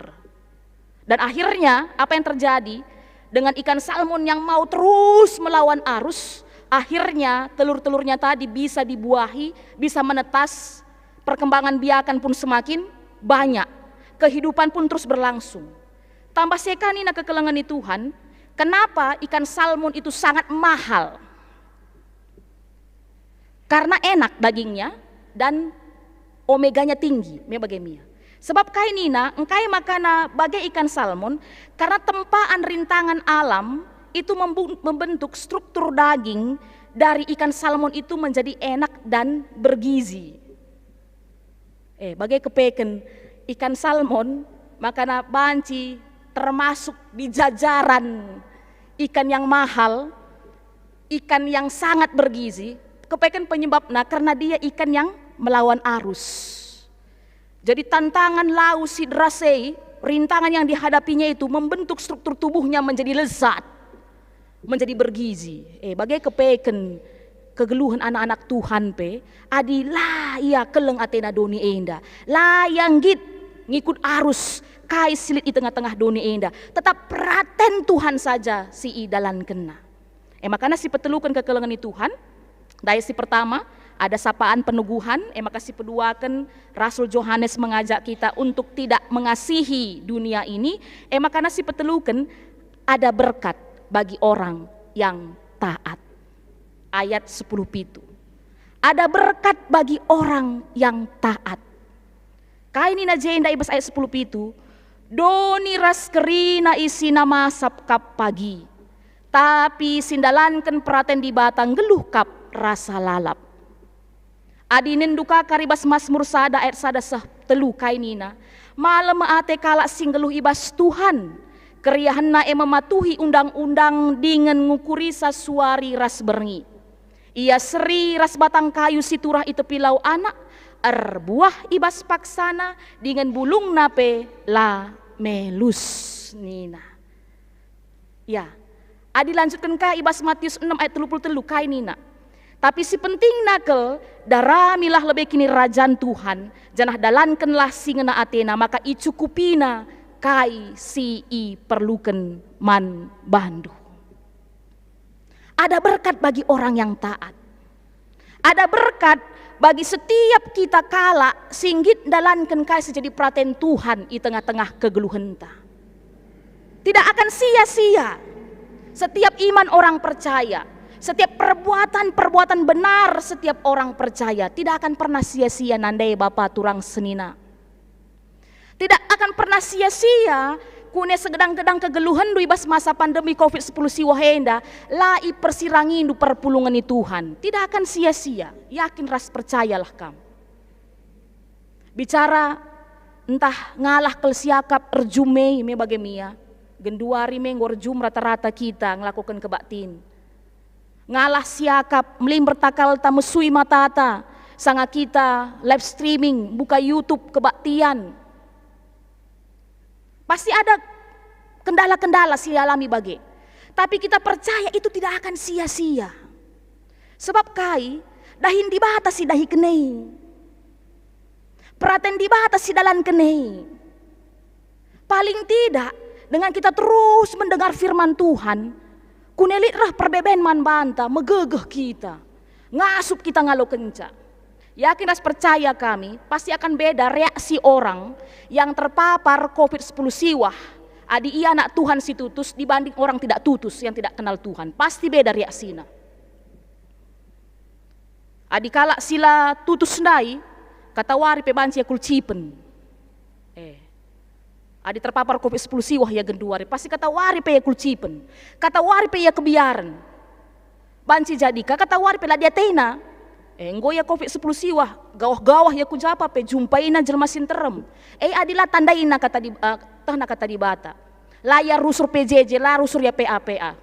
Dan akhirnya, apa yang terjadi? Dengan ikan salmon yang mau terus melawan arus, akhirnya telur-telurnya tadi bisa dibuahi, bisa menetas, perkembangan biakan pun semakin banyak, kehidupan pun terus berlangsung. Tambah seka nina kekelengen ni Tuhan, kenapa ikan salmon itu sangat mahal? Karena enak dagingnya dan omeganya tinggi, me bage mia. Sebab kai nina, engkai makana bage ikan salmon? Karena tempaan rintangan alam Itu membu-, membentuk struktur daging dari ikan salmon itu menjadi enak dan bergizi. Eh, bage kepeken ikan salmon, makana banci termasuk di jajaran ikan yang mahal, ikan yang sangat bergizi. Kepeken penyebabna karena dia ikan yang melawan arus. Jadi tantangan lau si deras e, rintangan yang dihadapinya itu membentuk struktur tubuhnya menjadi lezat, menjadi bergizi. Eh, bage kepeken kegeluhen anak-anak Tuhan pe, adi la ia keleng atena doni enda, la ia nggit ngikut arus kai si lit i tengah-tengah doni enda, tetap peraten Tuhan saja si idalankenna. E makana si peteluken kekelengen ni Tuhan, daya si pertama, ada sapaan peneguhan, e maka si peduaken Rasul Johanes mengajak kita untuk tidak mengasihi dunia ini, e makana si peteluken ada berkat bagi orang yang taat. Ayat sepuluh pitu. Ada berkat bagi orang yang taat. Kai nina jenda i bas ayat sepuluh pitu? Doni ras kerina isina masap kap pagi, tapi si ndalanken peraten Dibata nggeluh kap rasa lalap. Adi nindu ka kari bas Masmur sada ayat sada seh telu kai nina, "Malem ate kalak si nggeluh i bas Tuhan, keriahenna e mematuhi undang-undang dingen ngukurisa suari ras berngi." Ia seri ras batang kayu si turah i tepi lau anak, erbuah i bas paksana, dingen bulungna pe la melus, nina. Ya, adi lanjutken ka i bas Matius enam ayat telu puluh telu kai nina, "Tapi si pentingna kal, daramilah lebe kinirajan Tuhan, janah dalankenlah si ngena atena, maka icukupina kai si iperluken man bandu." Ada berkat bagi orang yang taat. Ada berkat bagi setiap kita kalak si nggit ndalanken kai si jadi peraten Tuhan i tengah-tengah kegeluhenta. Tidak akan sia-sia setiap iman orang percaya, setiap perbuatan-perbuatan benar setiap orang percaya tidak akan pernah sia-sia, nandai bapa turang senina. Tidak akan pernah sia-sia, kune segedang-gedang kegeluhenndu i bas masa pandemi covid sepuluh siwah enda, la ipersirangindu perpulungen ni Tuhan. Tidak akan sia-sia, yakin ras percayalah kam. Bicara ntah ngalah kal siakap erjum me, me bage mia, genduari me enggo erjum rata-rata kita ngelakoken kebaktin. Ngalah siakap, melimber takalta, mesui matata, sanga kita live streaming, buka YouTube, kebaktian. Pasti ada kendala-kendala si alami bage. Tapi kita percaya itu tidak akan sia-sia. Sebab kai? Dahin Dibata si dahiken e. Peraten Dibata si dalanken e. Paling tidak, dengan kita terus mendengar firman Tuhan, kune lit reh perbeben man banta, megegeh kita, ngasup kita ngalokenca. Yakin ras percaya kami, pasti akan beda reaksi orang yang terpapar covid sepuluh siwah, adi ia anak Tuhan si tutus dibanding orang tidak tutus, yang tidak kenal Tuhan. Pasti beda reaksina. Adi kalak si la tutus ndai, katawari pe banci ia kulcipen. Eh. Adi terpapar covid sepuluh siwah ia genduari, pasti katawari pe ia kulcipen. Katawari pe ia kebiaren. Banci jadi ka katawari pe la diatena. Eh, enggo ia covid sepuluh siwah, gawah-gawah ia ku japa pe jumpaina jelma si nterem. Eh, adi la tandaina kata di, eh, tehna kata Dibata. La ia rusur P J J, la rusur ia P A P A.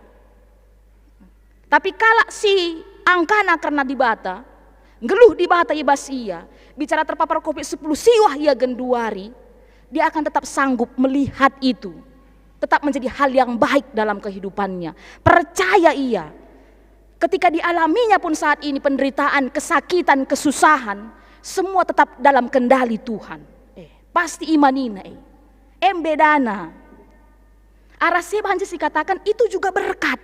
Tapi kalak si angkana kerna Dibata, nggeluh Dibata i bas ia, bicara terpapar covid sepuluh siwah ia genduari, dia akan tetap sanggup melihat itu, tetap menjadi hal yang baik dalam kehidupannya. Percaya ia, ketika dialaminya pun saat ini penderitaan, kesakitan, kesusahan, semua tetap dalam kendali Tuhan. Eh, pasti imanina, eh. Em bedana. Arah si banci sikataken itu juga berkat.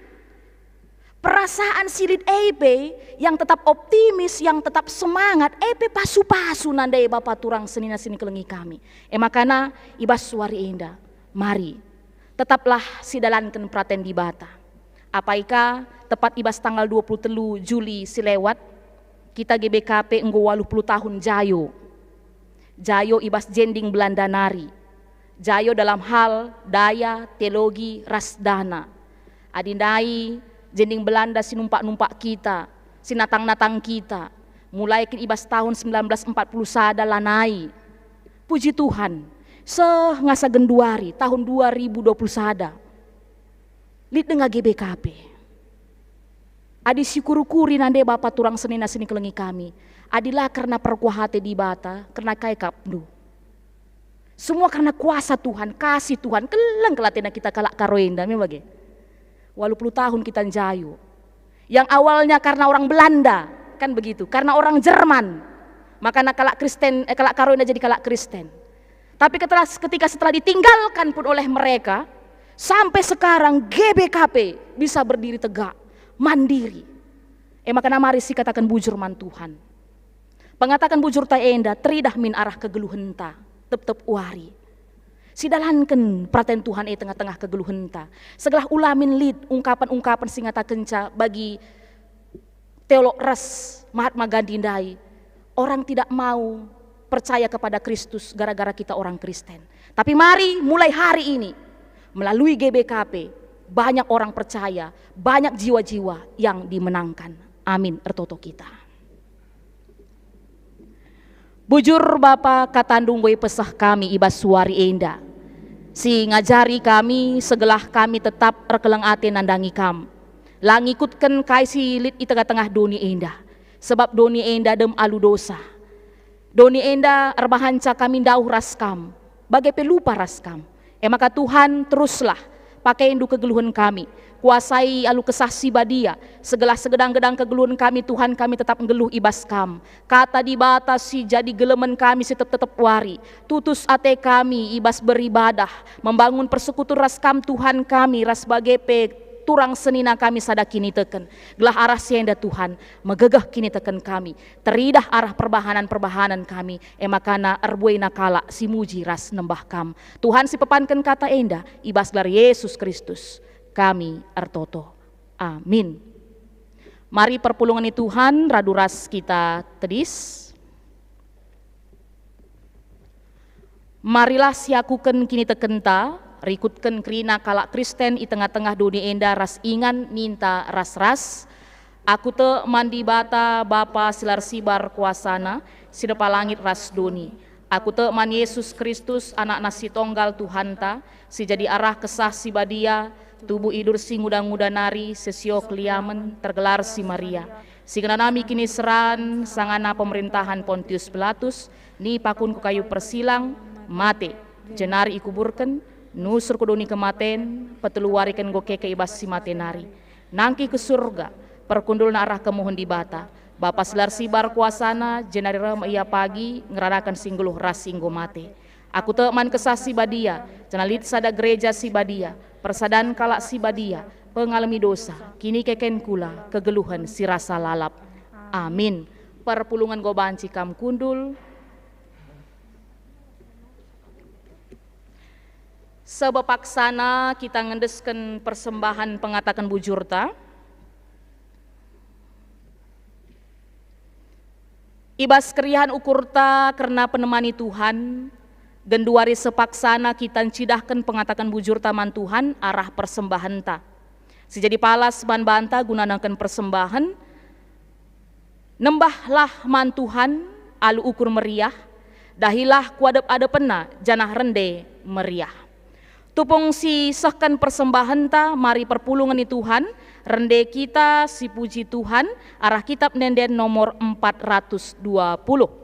Perasaan si lit e pe yang tetap optimis, yang tetap semangat, e pe pasu-pasu nandai bapa turang senina si nikelengi kami. E makana i bas suari enda, mari, tetaplah sidalanken peraten Dibata. Apai ka tepat i bas tanggal dua puluh telu Juli si lewat, kita G B K P enggo waluh puluh tahun jayo. Jayo i bas jending Belanda nari. Jayo dalam hal daya, teologi, ras dana. Adi ndai, jending Belanda si numpak-numpak kita, si natang-natang kita, mulai kin i bas tahun sembilan belas empat puluh sada lanai. Puji Tuhan, seh ngasa genduari tahun dua ribu dua puluh sada. Lit denga G B K P. Adi sikuri-kuri nande Bapa turang senina sini kelengi kami, adi la kerna perkuah ate Dibata, kerna kai kapndu? Semua karena kuasa Tuhan, kasih Tuhan, keleng kal atena kita kalak Karo enda, me bage. Waluh puluh tahun kita njayu. Yang awalnya karena orang Belanda, kan begitu, karena orang Jerman. Makana kalak Kristen, eh, kalak Karo enda jadi kalak Kristen. Tapi ketelah, ketika setelah ditinggalkan pun oleh mereka, sampai sekarang G B K P bisa berdiri tegak, mandiri. E makana mari sikataken bujur man Tuhan. Pengataken bujurta enda teridah min arah kegeluhenta tep-tep wari. Sidalanken peraten Tuhan e tengah-tengah kegeluhenta. Segelah ula min lit ungkapen-ungkapen si ngatakenca bagi teolog ras Mahatma Gandhi ndai, orang tidak mau percaya kepada Kristus gara-gara kita orang Kristen. Tapi mari mulai hari ini, melalui G B K P, banyak orang percaya, banyak jiwa-jiwa yang dimenangkan. Amin. Ertoto kita. Bujur Bapa, katandu enggo ipeseh kami i bas wari enda, si ngajari kami segelah kami tetap erkeleng ate nandangi Kam, la ngikutken kai si lit i tengah-tengah doni enda, sebab doni enda dem alu dosa. Doni enda erbahanca kami ndauh ras Kam, bage pe lupa ras Kam. E maka Tuhan, teruslah pakaiNdu kegeluhen kami. Kuasai alu Kesah Si Badia, segelah segedang-gedang kegeluhen kami, Tuhan, kami tetap nggeluh i bas Kam. Kata Dibata si jadi gelemen kami si tep-tetep wari. Tutus ate kami i bas beribadah, membangun persekuturen ras Kam, Tuhan, kami ras bage pe turang senina kami sada kiniteken. Gelah arah si enda, Tuhan, megegeh kiniteken kami, teridah arah perbahanen-perbahanen kami, e makana erbuena kalak si muji ras nembah Kam. Tuhan si pepanken kata enda, i bas gelar Yesus Kristus kami ertoto. Amin. Mari perpulungen ni Tuhan radu ras kita tedis. Marilah siakuken kinitekenta, rikutken kerina kalak Kristen i tengah-tengah doni enda ras ingan ninta ras-ras, "Aku tek man Dibata, Bapa si la ersibar kuasaNa, si nepa langit ras doni. Aku tek man Yesus Kristus, AnakNa si Tonggal Tuhanta, si jadi arah Kesah Si Badia, tubuh idur si nguda-nguda nari, seh sio keliamen, tergelar si Maria, si ngenanami kiniseran sangana pemerintahan Pontius Pilatus, nipaken ku kayu persilang, mate, jenari ikuburken, nusur ku doni kematen, petelu wari kin enggo keke i bas si mate nari. Nangkih ku Surga, perkundulna arah kemuhen Dibata, Bapa si la ersibar kuasaNa, jenari reh me Ia pagi, ngeranaken si nggeluh ras si enggo mate. Aku tek man Kesah Si Badia, janah lit sada gereja si badia, persadan kalak si badia, pengalemi dosa, kinikeken kula, kegeluhen si rasa lalap. Amin." Perpulungen enggo banci kam kundul. Seh paksana kita ngendesken persembahen pengataken bujurta. I bas keriahen ukurta kerna penemani Tuhan, genduari seh paksana kita ncidahken pengataken bujurta man Tuhan arah persembahenta. Si jadi palas man banta guna nehken persembahen, nembahlah man Tuhan alu ukur meriah, dahilah ku adep-adepenNa janah rende meriah. Tupung sisehken persembahenta, mari perpulungen ni Tuhan, rende kita sipuji Tuhan, arah Kitab Ende-enden nomor empat ratus dua puluh.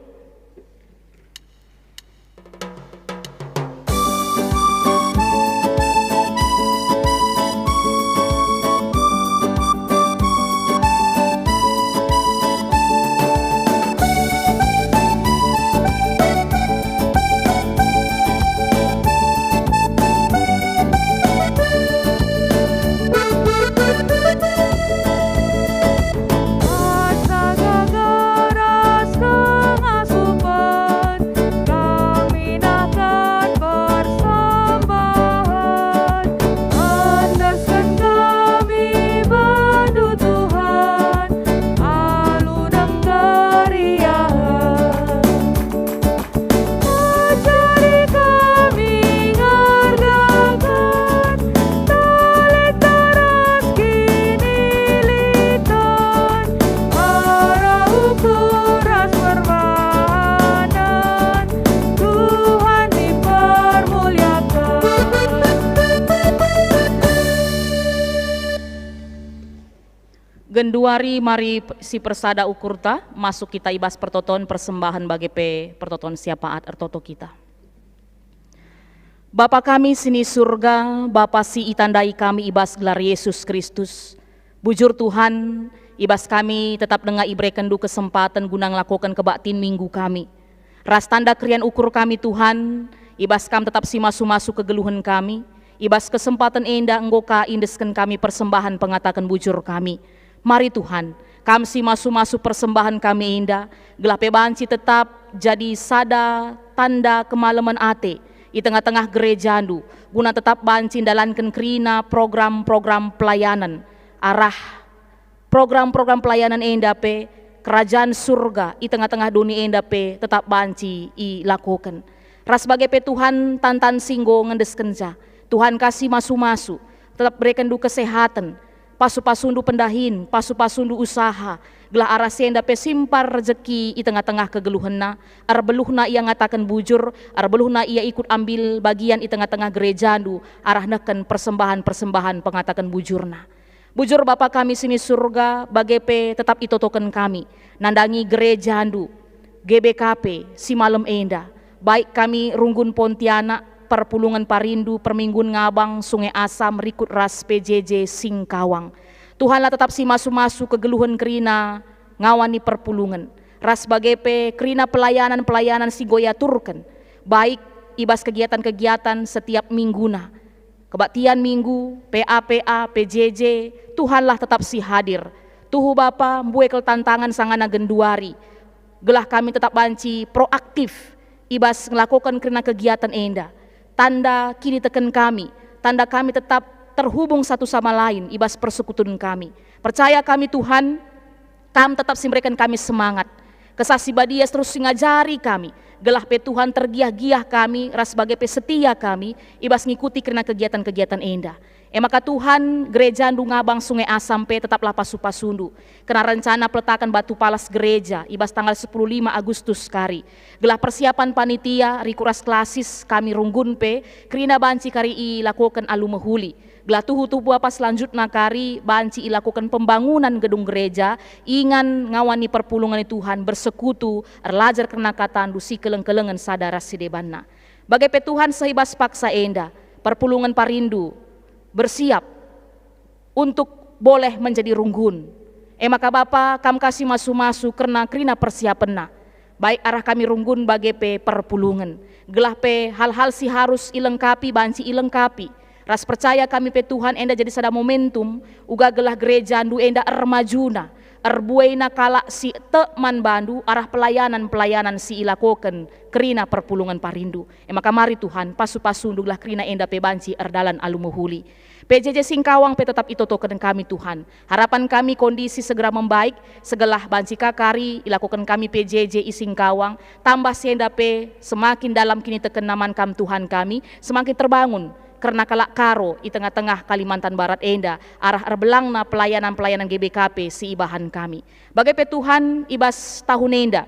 Genduari mari p-, sipersada ukurta, masuk kita i bas pertoton persembahen bage pe pertoton syafaat. Ertoto kita. Bapa kami si ni Surga, Bapa si itandai kami i bas gelar Yesus Kristus. Bujur Tuhan, i bas kami tetap denga iberekenNdu kesempaten guna ngelakoken kebaktin minggu kami. Ras tanda kerian ukur kami, Tuhan, i bas Kam tetap simasu-masu kegeluhen kami, i bas kesempaten enda enggo ka iendesken kami persembahen pengataken bujur kami. Mari Tuhan, Kam simasu-masu persembahen kami enda, gelah pe banci tetap jadi sada tanda kemalemen ate i tengah-tengah gerejaNdu, guna tetap banci ndalanken kerina program-program pelayanen, arah program-program pelayanan enda pe, Kerajaan Surga i tengah-tengah doni enda pe tetap banci ilakoken. Ras bage pe Tuhan, tan-tan si enggo ngendeskenca, Tuhan ka simasu-masu, tetap berekenNdu kesehaten, pasu-pasuNdu pendahin, pasu-pasuNdu usaha, gelah arah si enda pe simpar rejeki i tengah-tengah kegeluhenna, erbeluhna ia ngataken bujur, erbeluhna ia ikut ambil bagian i tengah-tengah gerejaNdu, arah nehken persembahan-persembahan pengataken bujurna. Bujur Bapa kami si ni Surga, bage pe tetap itotoken kami nandangi gerejaNdu, G B K P, si malem enda, baik kami runggun Pontianak, perpulungen Parindu, perminggun Ngabang, Sungai Asam, rikut ras P J J Singkawang. Tuhanlah tetap simasu-masu kegeluhen kerina ngawani perpulungen, ras bage pe kerina pelayanan-pelayanan si enggo iaturken, baik i bas kegiatan-kegiatan setiap mingguna, kebaktian minggu, P A P A, P J J, Tuhanlah tetap si hadir. Tuhu Bapa, mbue kal tantangan sangana genduari, gelah kami tetap banci proaktif i bas ngelakoken kerina kegiatan enda. Tanda kiniteken kami, tanda kami tetap terhubung satu sama lain i bas persekutun kami. Percaya kami, Tuhan, Kam tetap si mereken kami semangat. Kesah Si Badia terus si ngajari kami, gelah pe Tuhan tergiah-giah kami ras bage pe setia kami i bas ngikuti kerina kegiatan-kegiatan enda. E maka Tuhan, gerejaNdu Ngabang Sungai Asam pe tetaplah pasu-pasuNdu. Kena rencana peletaken batu palas gereja i bas tanggal sepuluh lima Agustus kari. Gelah persiapan panitia, rikut ras klasis kami runggun pe, kerina banci kari ilakoken alu mehuli. Gelah tuhu-tuhu Bapa selanjutna kari banci ilakoken pembangunan gedung gereja, ingan ngawani perpulungen Tuhan, bersekutu, erlajar kerna kataNdu, sikeleng-kelengen sada ras si debanna. Bage pe Tuhan, seh i bas paksa enda, perpulungen Parindu bersiap untuk boleh menjadi runggun. E maka Bapa, Kam ka simasu-masu kerna kerina persiapenna, baik arah kami runggun bage pe perpulungen, gelah pe hal-hal si harus ilengkapi banci ilengkapi. Ras percaya kami pe, Tuhan, enda jadi sada momentum uga gelah gerejaNdu enda ermajuna, erbuena kalak si tek man baNdu arah pelayanan-pelayanan si ilakoken kerina perpulungen Parindu. E maka mari, Tuhan, pasu-pasuNdu gelah kerina enda pe banci erdalan alu mehuli. P J J Singkawang pe tetap itotoken kami, Tuhan. Harapan kami kondisi segera membaik, segelah banci ka kari ilakoken kami P J J i Singkawang, tambah si enda pe semakin dalam kiniteken man Kam, Tuhan kami, semakin terbangun kerna kalak Karo i tengah-tengah Kalimantan Barat enda, arah erbelangna pelayanan-pelayanan G B K P si ibahan kami. Bage pe, Tuhan, i bas tahun enda,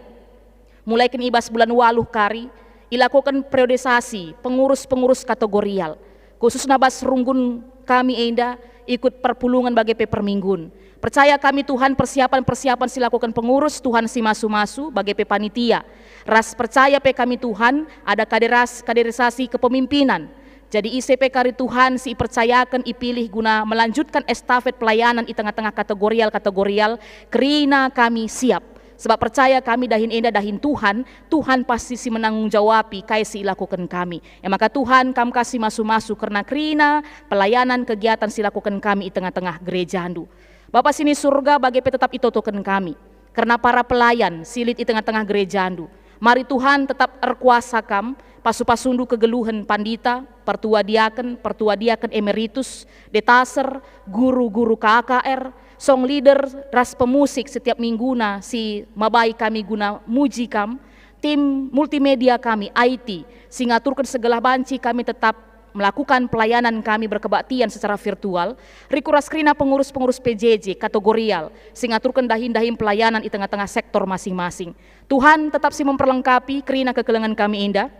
mulaiken i bas bulan waluh kari, ilakoken periodisasi pengurus-pengurus kategorial, khususna bas runggun kami enda ikut perpulungen bage pe perminggun. Percaya kami, Tuhan, persiapan-persiapan si lakoken pengurus, Tuhan, simasu-masu bage pe panitia. Ras percaya pe kami, Tuhan, ada kaderas-, kaderisasi kepemimpinan. Jadi ise pe kari, Tuhan, si ipercayaken, ipilih guna melanjutkan estafet pelayanan i tengah-tengah kategorial-kategorial, kerina kami siap. Sebab percaya kami dahin enda dahin Tuhan, Tuhan pasti si menanggung jawapi kai si ilakoken kami. E maka Tuhan, Kam ka simasu-masu kerna kerina pelayanan kegiatan si lakoken kami i tengah-tengah gerejaNdu. Bapa si ni Surga, bage pe tetap itotoken kami kerna para pelayan si lit i tengah-tengah gerejaNdu. Mari Tuhan, tetap erkuasa Kam, pasu-pasuNdu kegeluhen pandita, pertua diaken, pertua diaken emeritus, detaser, guru-guru K K R, song leader, ras pemusik setiap mingguna si mabai kami guna muji Kam, tim multimedia kami, I T, si ngaturken segelah banci kami tetap melakukan pelayanan kami berkebaktian secara virtual, rikut ras kerina pengurus-pengurus P J J kategorial, si ngaturken dahin-dahin pelayanan i tengah-tengah sektor masing-masing. Tuhan tetap si memperlengkapi kerina kekelengen kami enda.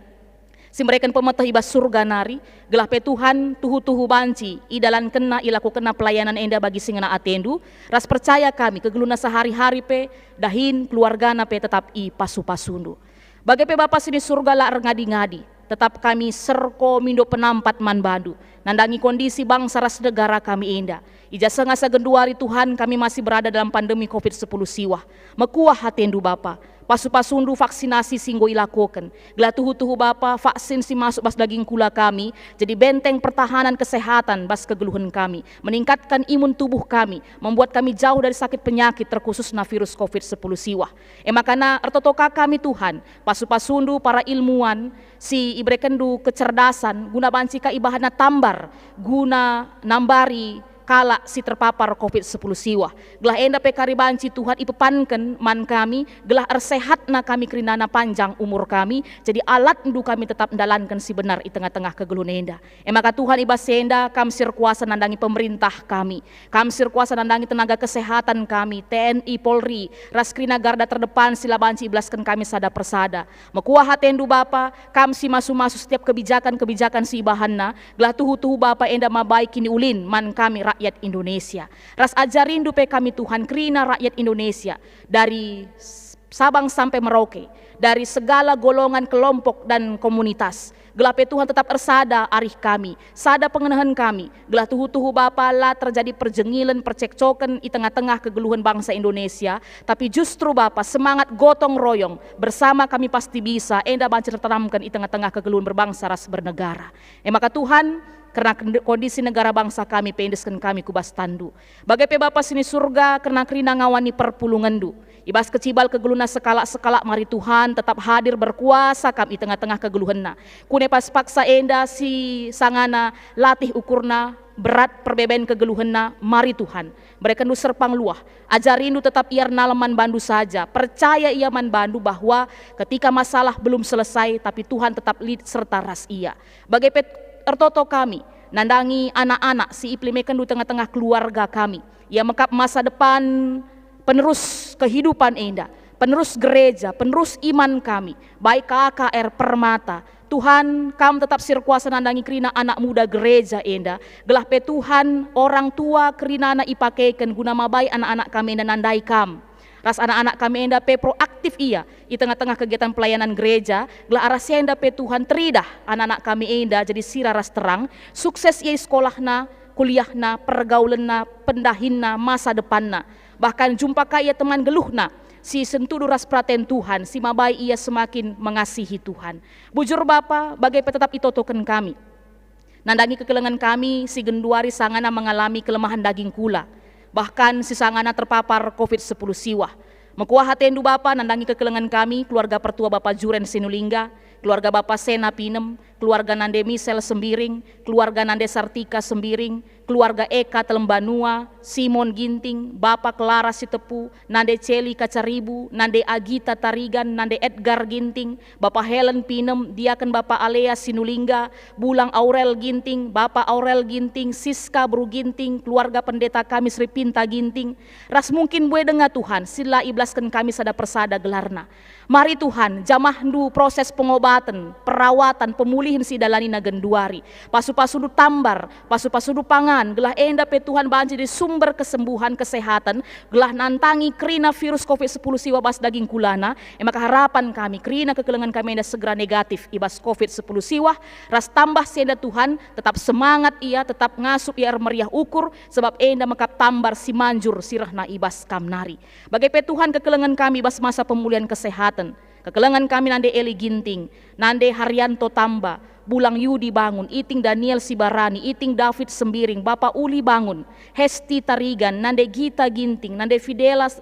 si mereken pemeteh i bas Surga nari, gelah pe Tuhan tuhu-tuhu banci idalankenna, ilakokenna pelayanan enda bagi si ngena atendu, ras percaya kami kegeluhna sehari-hari pe dahin keluargana pe tetap ipasu-pasundu. Bage pe Bapa si ni Surga la erngadi-ngadi, tetap kami serko mindo penampat man bandu, nandangi kondisi bangsa ras negara kami enda. I ja seh ngasa genduari Tuhan kami masih berada dalam pandemi covid sepuluh siwah. Mekuah atendu Bapa, pasu-pasundu vaksinasi si enggo ilakoken, gelah tuhu-tuhu Bapa vaksin si masuk bas daging kula kami jadi benteng pertahanan kesehatan bas kegeluhen kami, meningkatkan imun tubuh kami, membuat kami jauh dari sakit penyakit terkhususna virus covid sepuluh siwah. E maka ertoto ka kami Tuhan, pasu-pasundu para ilmuwan si iberekenndu kecerdasan guna banci ka ibahanna tambar guna nambari kalak si terpapar covid sepuluh siwah. Gelah enda pe kari banci Tuhan ipepanken man kami, gelah ersehatna kami kerinana panjang umur kami, jadi alatndu kami tetap ndalanken si benar i tengah-tengah kegeluhen enda. E maka Tuhan, i bas enda Kam si erkuasa nandangi pemerintah kami, Kam si erkuasa nandangi tenaga kesehatan kami, T N I, Polri, ras kerina garda terdepan si la banci ibelasken kami sada persada. Mekuah atendu Bapa, Kam si masu-masu setiap kebijakan-kebijakan si ibahanna, gelah tuhu-tuhu Bapa enda mabai kiniulin man kami rakyat Indonesia. Ras ajarindu pe kami Tuhan kerina rakyat Indonesia, dari s-, Sabang sampai Merauke, dari segala golongan, kelompok, dan komunitas. Gelah pe Tuhan tetap ersada arih kami, sada pengenehen kami, gelah tuhu-tuhu Bapa la terjadi perjengilen, percekcoken i tengah-tengah kegeluhen bangsa Indonesia, tapi justru Bapa semangat gotong royong, bersama kami pasti bisa, enda banci tertanamken i tengah-tengah kegeluhen berbangsa ras bernegara. E maka Tuhan, kerna kend-, kondisi negara bangsa kami pe endesken kami ku bas tanNdu. Bage pe Bapa si ni Surga, kerna kerina ngawani perpulungenndu. I bas kecibal kegeluhenna sekalak-sekalak, mari Tuhan tetap hadir berkuasa Kam i tengah-tengah kegeluhenna. Kune pas paksa enda si sangana latih ukurna, berat perbeben kegeluhenna, mari Tuhan, berekenndu serpang luah. Ajarindu tetap ia ernalem man bandu saja, percaya ia man bandu bahwa ketika masalah belum selesai, tapi Tuhan tetap lit serta ras ia. Bage pe ertoto kami nandangi anak-anak si ipelimekenndu tengah-tengah keluarga kami. Ia mekap masa depan penerus kehidupan enda, penerus gereja, penerus iman kami, baik K K R, Permata. Tuhan, Kam tetap si erkuasa nandangi kerina anak muda gereja enda, gelah pe Tuhan, orang tua kerinana ipakeken guna mabai anak-anak kami enda nandai Kam. Ras anak-anak kami enda pe proaktif ia i tengah-tengah kegiatan pelayanan gereja, gelah arah si enda pe Tuhan teridah anak-anak kami enda jadi sira ras terang, sukses ia i sekolahna, kuliahna, pergaulenna, pendahinna, masa depanna. Bahkan jumpa ka ia teman geluhna si sentudu ras peraten Tuhan, si mabai ia semakin mengasihi Tuhan. Bujur Bapa, bage pe tetap itotoken kami. Nandangi kekelengen kami si genduari sangana mengalami kelemahan daging kula, bahkan si sangana terpapar covid sepuluh siwah. Mekuah atendu Bapa nandangi kekelengen kami, keluarga pertua Bapa Juren Sinulingga, keluarga Bapa Sena Pinem, keluarga nande Misel Sembiring, keluarga nande Sartika Sembiring, keluarga Eka Telembanua, Simon Ginting, Bapa Klara Sitepu, nande Celi Kacaribu, nande Agita Tarigan, nande Edgar Ginting, Bapa Helen Pinem, diaken Bapa Alea Sinulingga, Bulang Aurel Ginting, Bapa Aurel Ginting, Siska Beru Ginting, keluarga pendeta kami Sri Pinta Ginting, ras mungkin mbue denga Tuhan, si la ibelasken kami sada persada gelarna. Mari Tuhan, jamahndu proses pengobaten, perawatan, pemulihen si idalanina genduari. Pasu-pasundu tambar, pasu-pasundu pangan, gelah enda pe Tuhan banci jadi sumber kesembuhan, kesehatan, gelah nandangi kerina virus covid sepuluh siwah bas daging kulana, e maka harapan kami, kerina kekelengen kami enda segera negatif i bas covid sepuluh siwah, ras tambah si enda Tuhan, tetap semangat ia, tetap ngasup ia ermeriah ukur, sebab enda mekap tambar si manjur si rehna i bas Kam nari. Bage pe Tuhan kekelengen kami i bas masa pemulihan kesehatan. Kekelengen kami nande Eli Ginting, nande Haryanto Tamba, Bulang Yudi Bangun, Iting Daniel Sibarani, Iting David Sembiring, Bapa Uli Bangun, Hesti Tarigan, nande Gita Ginting, nande Fidela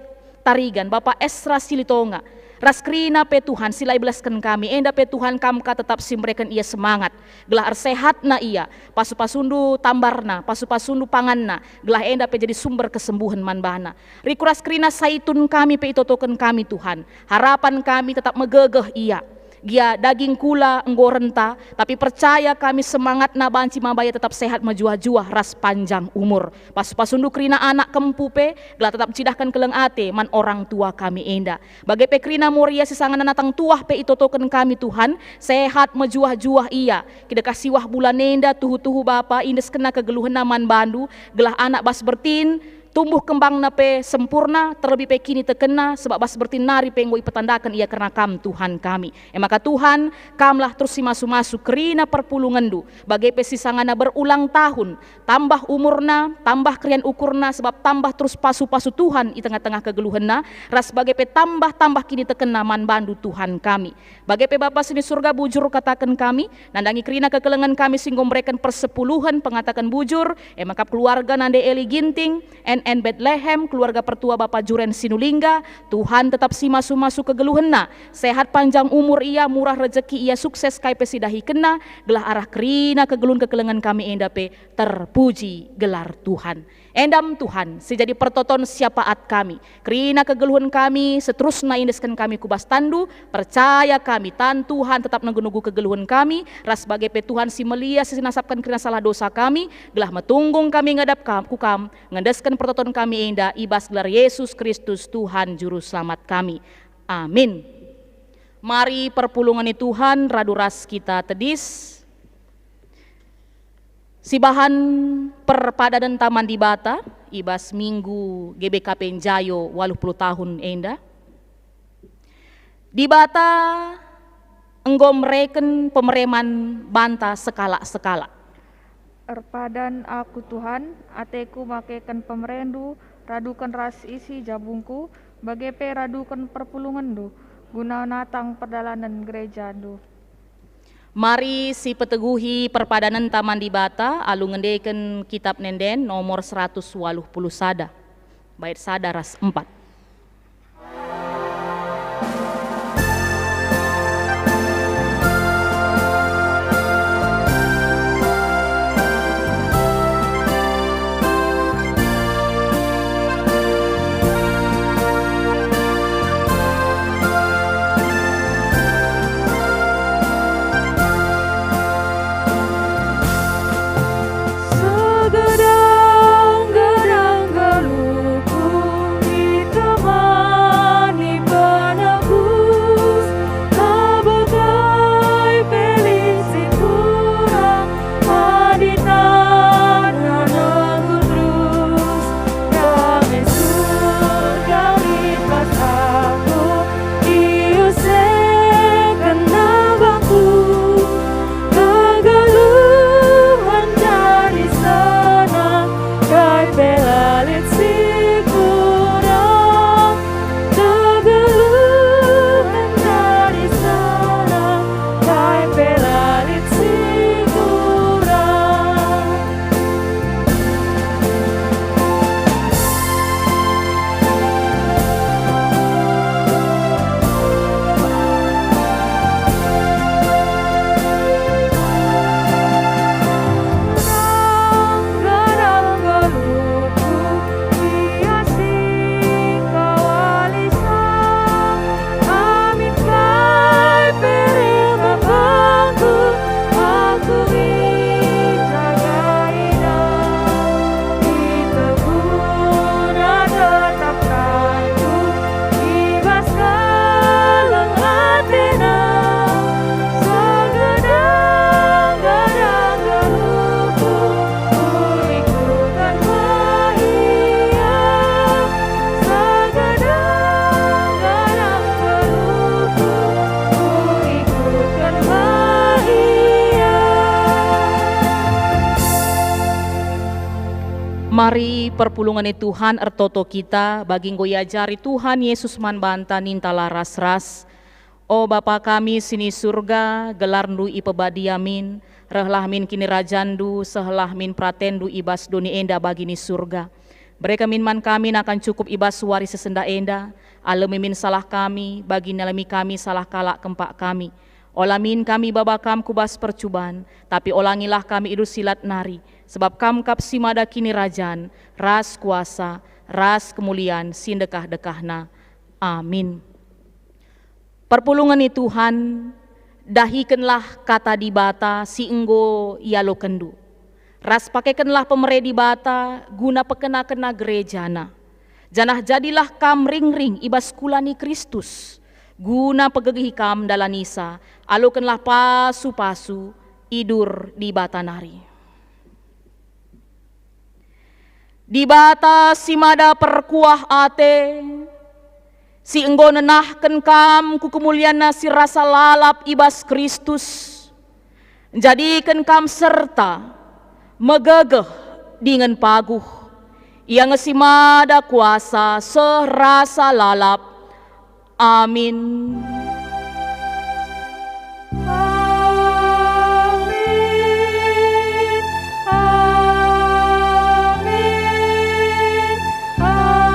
Tarigan, Bapa Esra Silitonga, ras kerina pe Tuhan si la ibelasken kami, enda pe Tuhan Kam ka tetap si mereken ia semangat, gelah ersehatna ia, pasu-pasundu tambarna, pasu-pasundu panganna, gelah enda pe jadi sumber kesembuhen man bana. Riku ras kerina saitun kami pe itotoken kami, Tuhan. Harapan kami tetap megegeh ia. Gia daging kula enggo renta, tapi percaya kami semangatna banci maba ia tetap sehat mejuah-juah ras panjang umur. Pasu-pasundu kerina anak kempu pe, gelah tetap cidahken keleng ate man orang tua kami enda. Bage pe kerina Moria si sangana natang tuah pe itotoken kami, Tuhan, sehat mejuah-juah ia. Kidekah siwah bulan enda tuhu-tuhu Bapa iendeskenna kegeluhenna man bandu, gelah anak bas bertin, tumbuh kembangna pe sempurna, terlebih pe kinitekenna, sebab bas bertin nari pe enggo ipetandaken ia kerna Kam, Tuhan kami. E maka Tuhan, Kamlah terus si masu-masu kerina perpulungenndu, bage pe si sangana berulang tahun, tambah umurna, tambah keriahen ukurna, sebab tambah terus pasu-pasu Tuhan i tengah-tengah kegeluhenna, ras bage pe tambah-tambah kinitekenna man bandu, Tuhan kami. Bage pe Bapa si ni Surga, bujur kataken kami, nandangi kerina kekelengen kami si enggo mereken persepuluhen pengataken bujur, e maka keluarga Nande Eli Ginting, N N Betlehem, keluarga pertua Bapa Juren Sinulingga, Tuhan tetap si masu-masu kegeluhenna, sehat panjang umur ia, murah rejeki ia, sukses kai pe si dahikenna, gelah arah kerina kegeluhen kekelengen kami enda pe terpuji gelar Tuhan. Enda me Tuhan, si jadi pertoton syapaat kami. Kerina kegeluhen kami, seterusna iendesken kami ku bas tanNdu, percaya kami, tan Tuhan tetap nunggu-nunggu kegeluhen kami, ras bage pe Tuhan si melia si sinasapken kerina salah dosa kami, gelah metunggung kami ngadap Kam, ku Kam, ngendesken pertoton kami enda i bas gelar Yesus Kristus, Tuhan Juru Selamat kami. Amin. Mari perpulungen ni Tuhan radu ras kita tedis. Sibahan perpadanenta man Dibata i bas Minggu G B K P Njayo waluh puluh tahun enda. Dibata enggo mereken pemere man banta sekalak-sekalak. Erpadan aku, Tuhan, ateku makeken pemerendu, raduken ras isi jabungku, bage pe raduken perpulungenNdu, guna natang perdalanen gerejaNdu. Mari sipeteguhi perpadanenta man Dibata alu ngendeken Kitab Ende-enden nomor seratus waluh puluh sada, bait sada ras empat. Segadang-gadang geluhku itemani penebus, labo kai pe lit si kurang, adi tanah nunggu terus. Dame Surga lipas aku, iusehken nabangku. Kegeluhen jadi senang, kai pe la lit si kurang. Kegeluhen jadi senang, kai pe la lit si kurang. Amin kai pe reh bangku, aku ijaga ina. Iteguna tetap tanku, i bas keleng atena. Segadang-gadang geluhku, kuikutken me ia. Segadang-gadang geluhku, kuikutken me ia. Mari perpulungen ni Tuhan ertoto kita, bagi enggo iajari Tuhan Yesus man banta, ninta la ras-ras. O Bapa kami si ni Surga, gelarNdu ipebadia min, rehlah min kinirajanNdu, sehlah min peratenNdu i bas doni enda bagi ni Surga. Bereken min man kami nakan cukup i bas wari si sendah enda, alemi min salah kami, bagi nalemi kami salah kalak kempak kami. Ola min kami baba Kam ku bas percuban, tapi olangilah kami i bas si lat nari, sebab Kam kap si mada kinirajan, ras kuasa, ras kemulian si ndekah-ndekahna. Amin. Perpulungen ni Tuhan, Dahikenlah kata Dibata si enggo ialokenndu, ras pakekenlah pemere Dibata guna pekena-kena gerejana. Janah jadilah kam ringring i bas kula ni Kristus, guna pegegehi kam ndalanisa, alokenlah pasu-pasu idur Dibata nari. Dibata si mada perkuah ate, si enggo nenahken kam ku kemulianNa si rasa lalap i bas Kristus, njadiken kam serta megegeh dingen paguh. Ia nge si mada kuasa seh rasa lalap. Amin. Amin. Amin. Amin.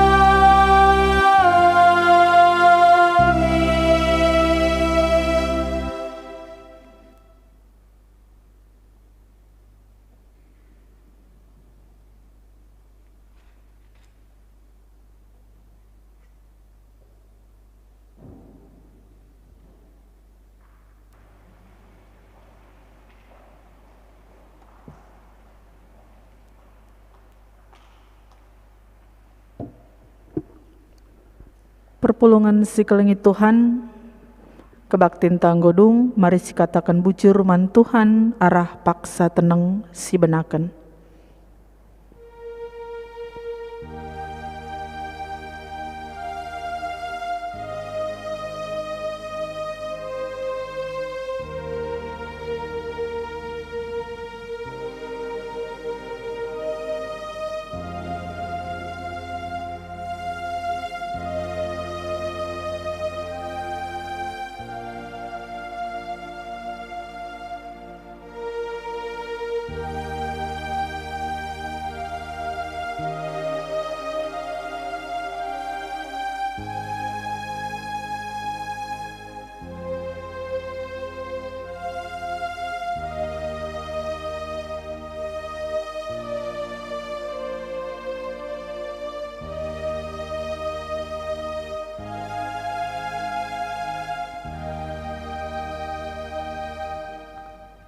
Perpulungen si kelengi Tuhan, kebaktinta enggo dung, mari sikataken bujur man Tuhan arah paksa teneng sibenaken.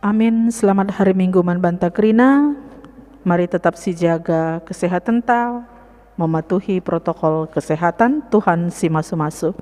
Amin. Selamat hari Minggu man banta kerina. Mari tetap sijaga kesehatenta, mematuhi protokol kesehatan. Tuhan si masu-masu.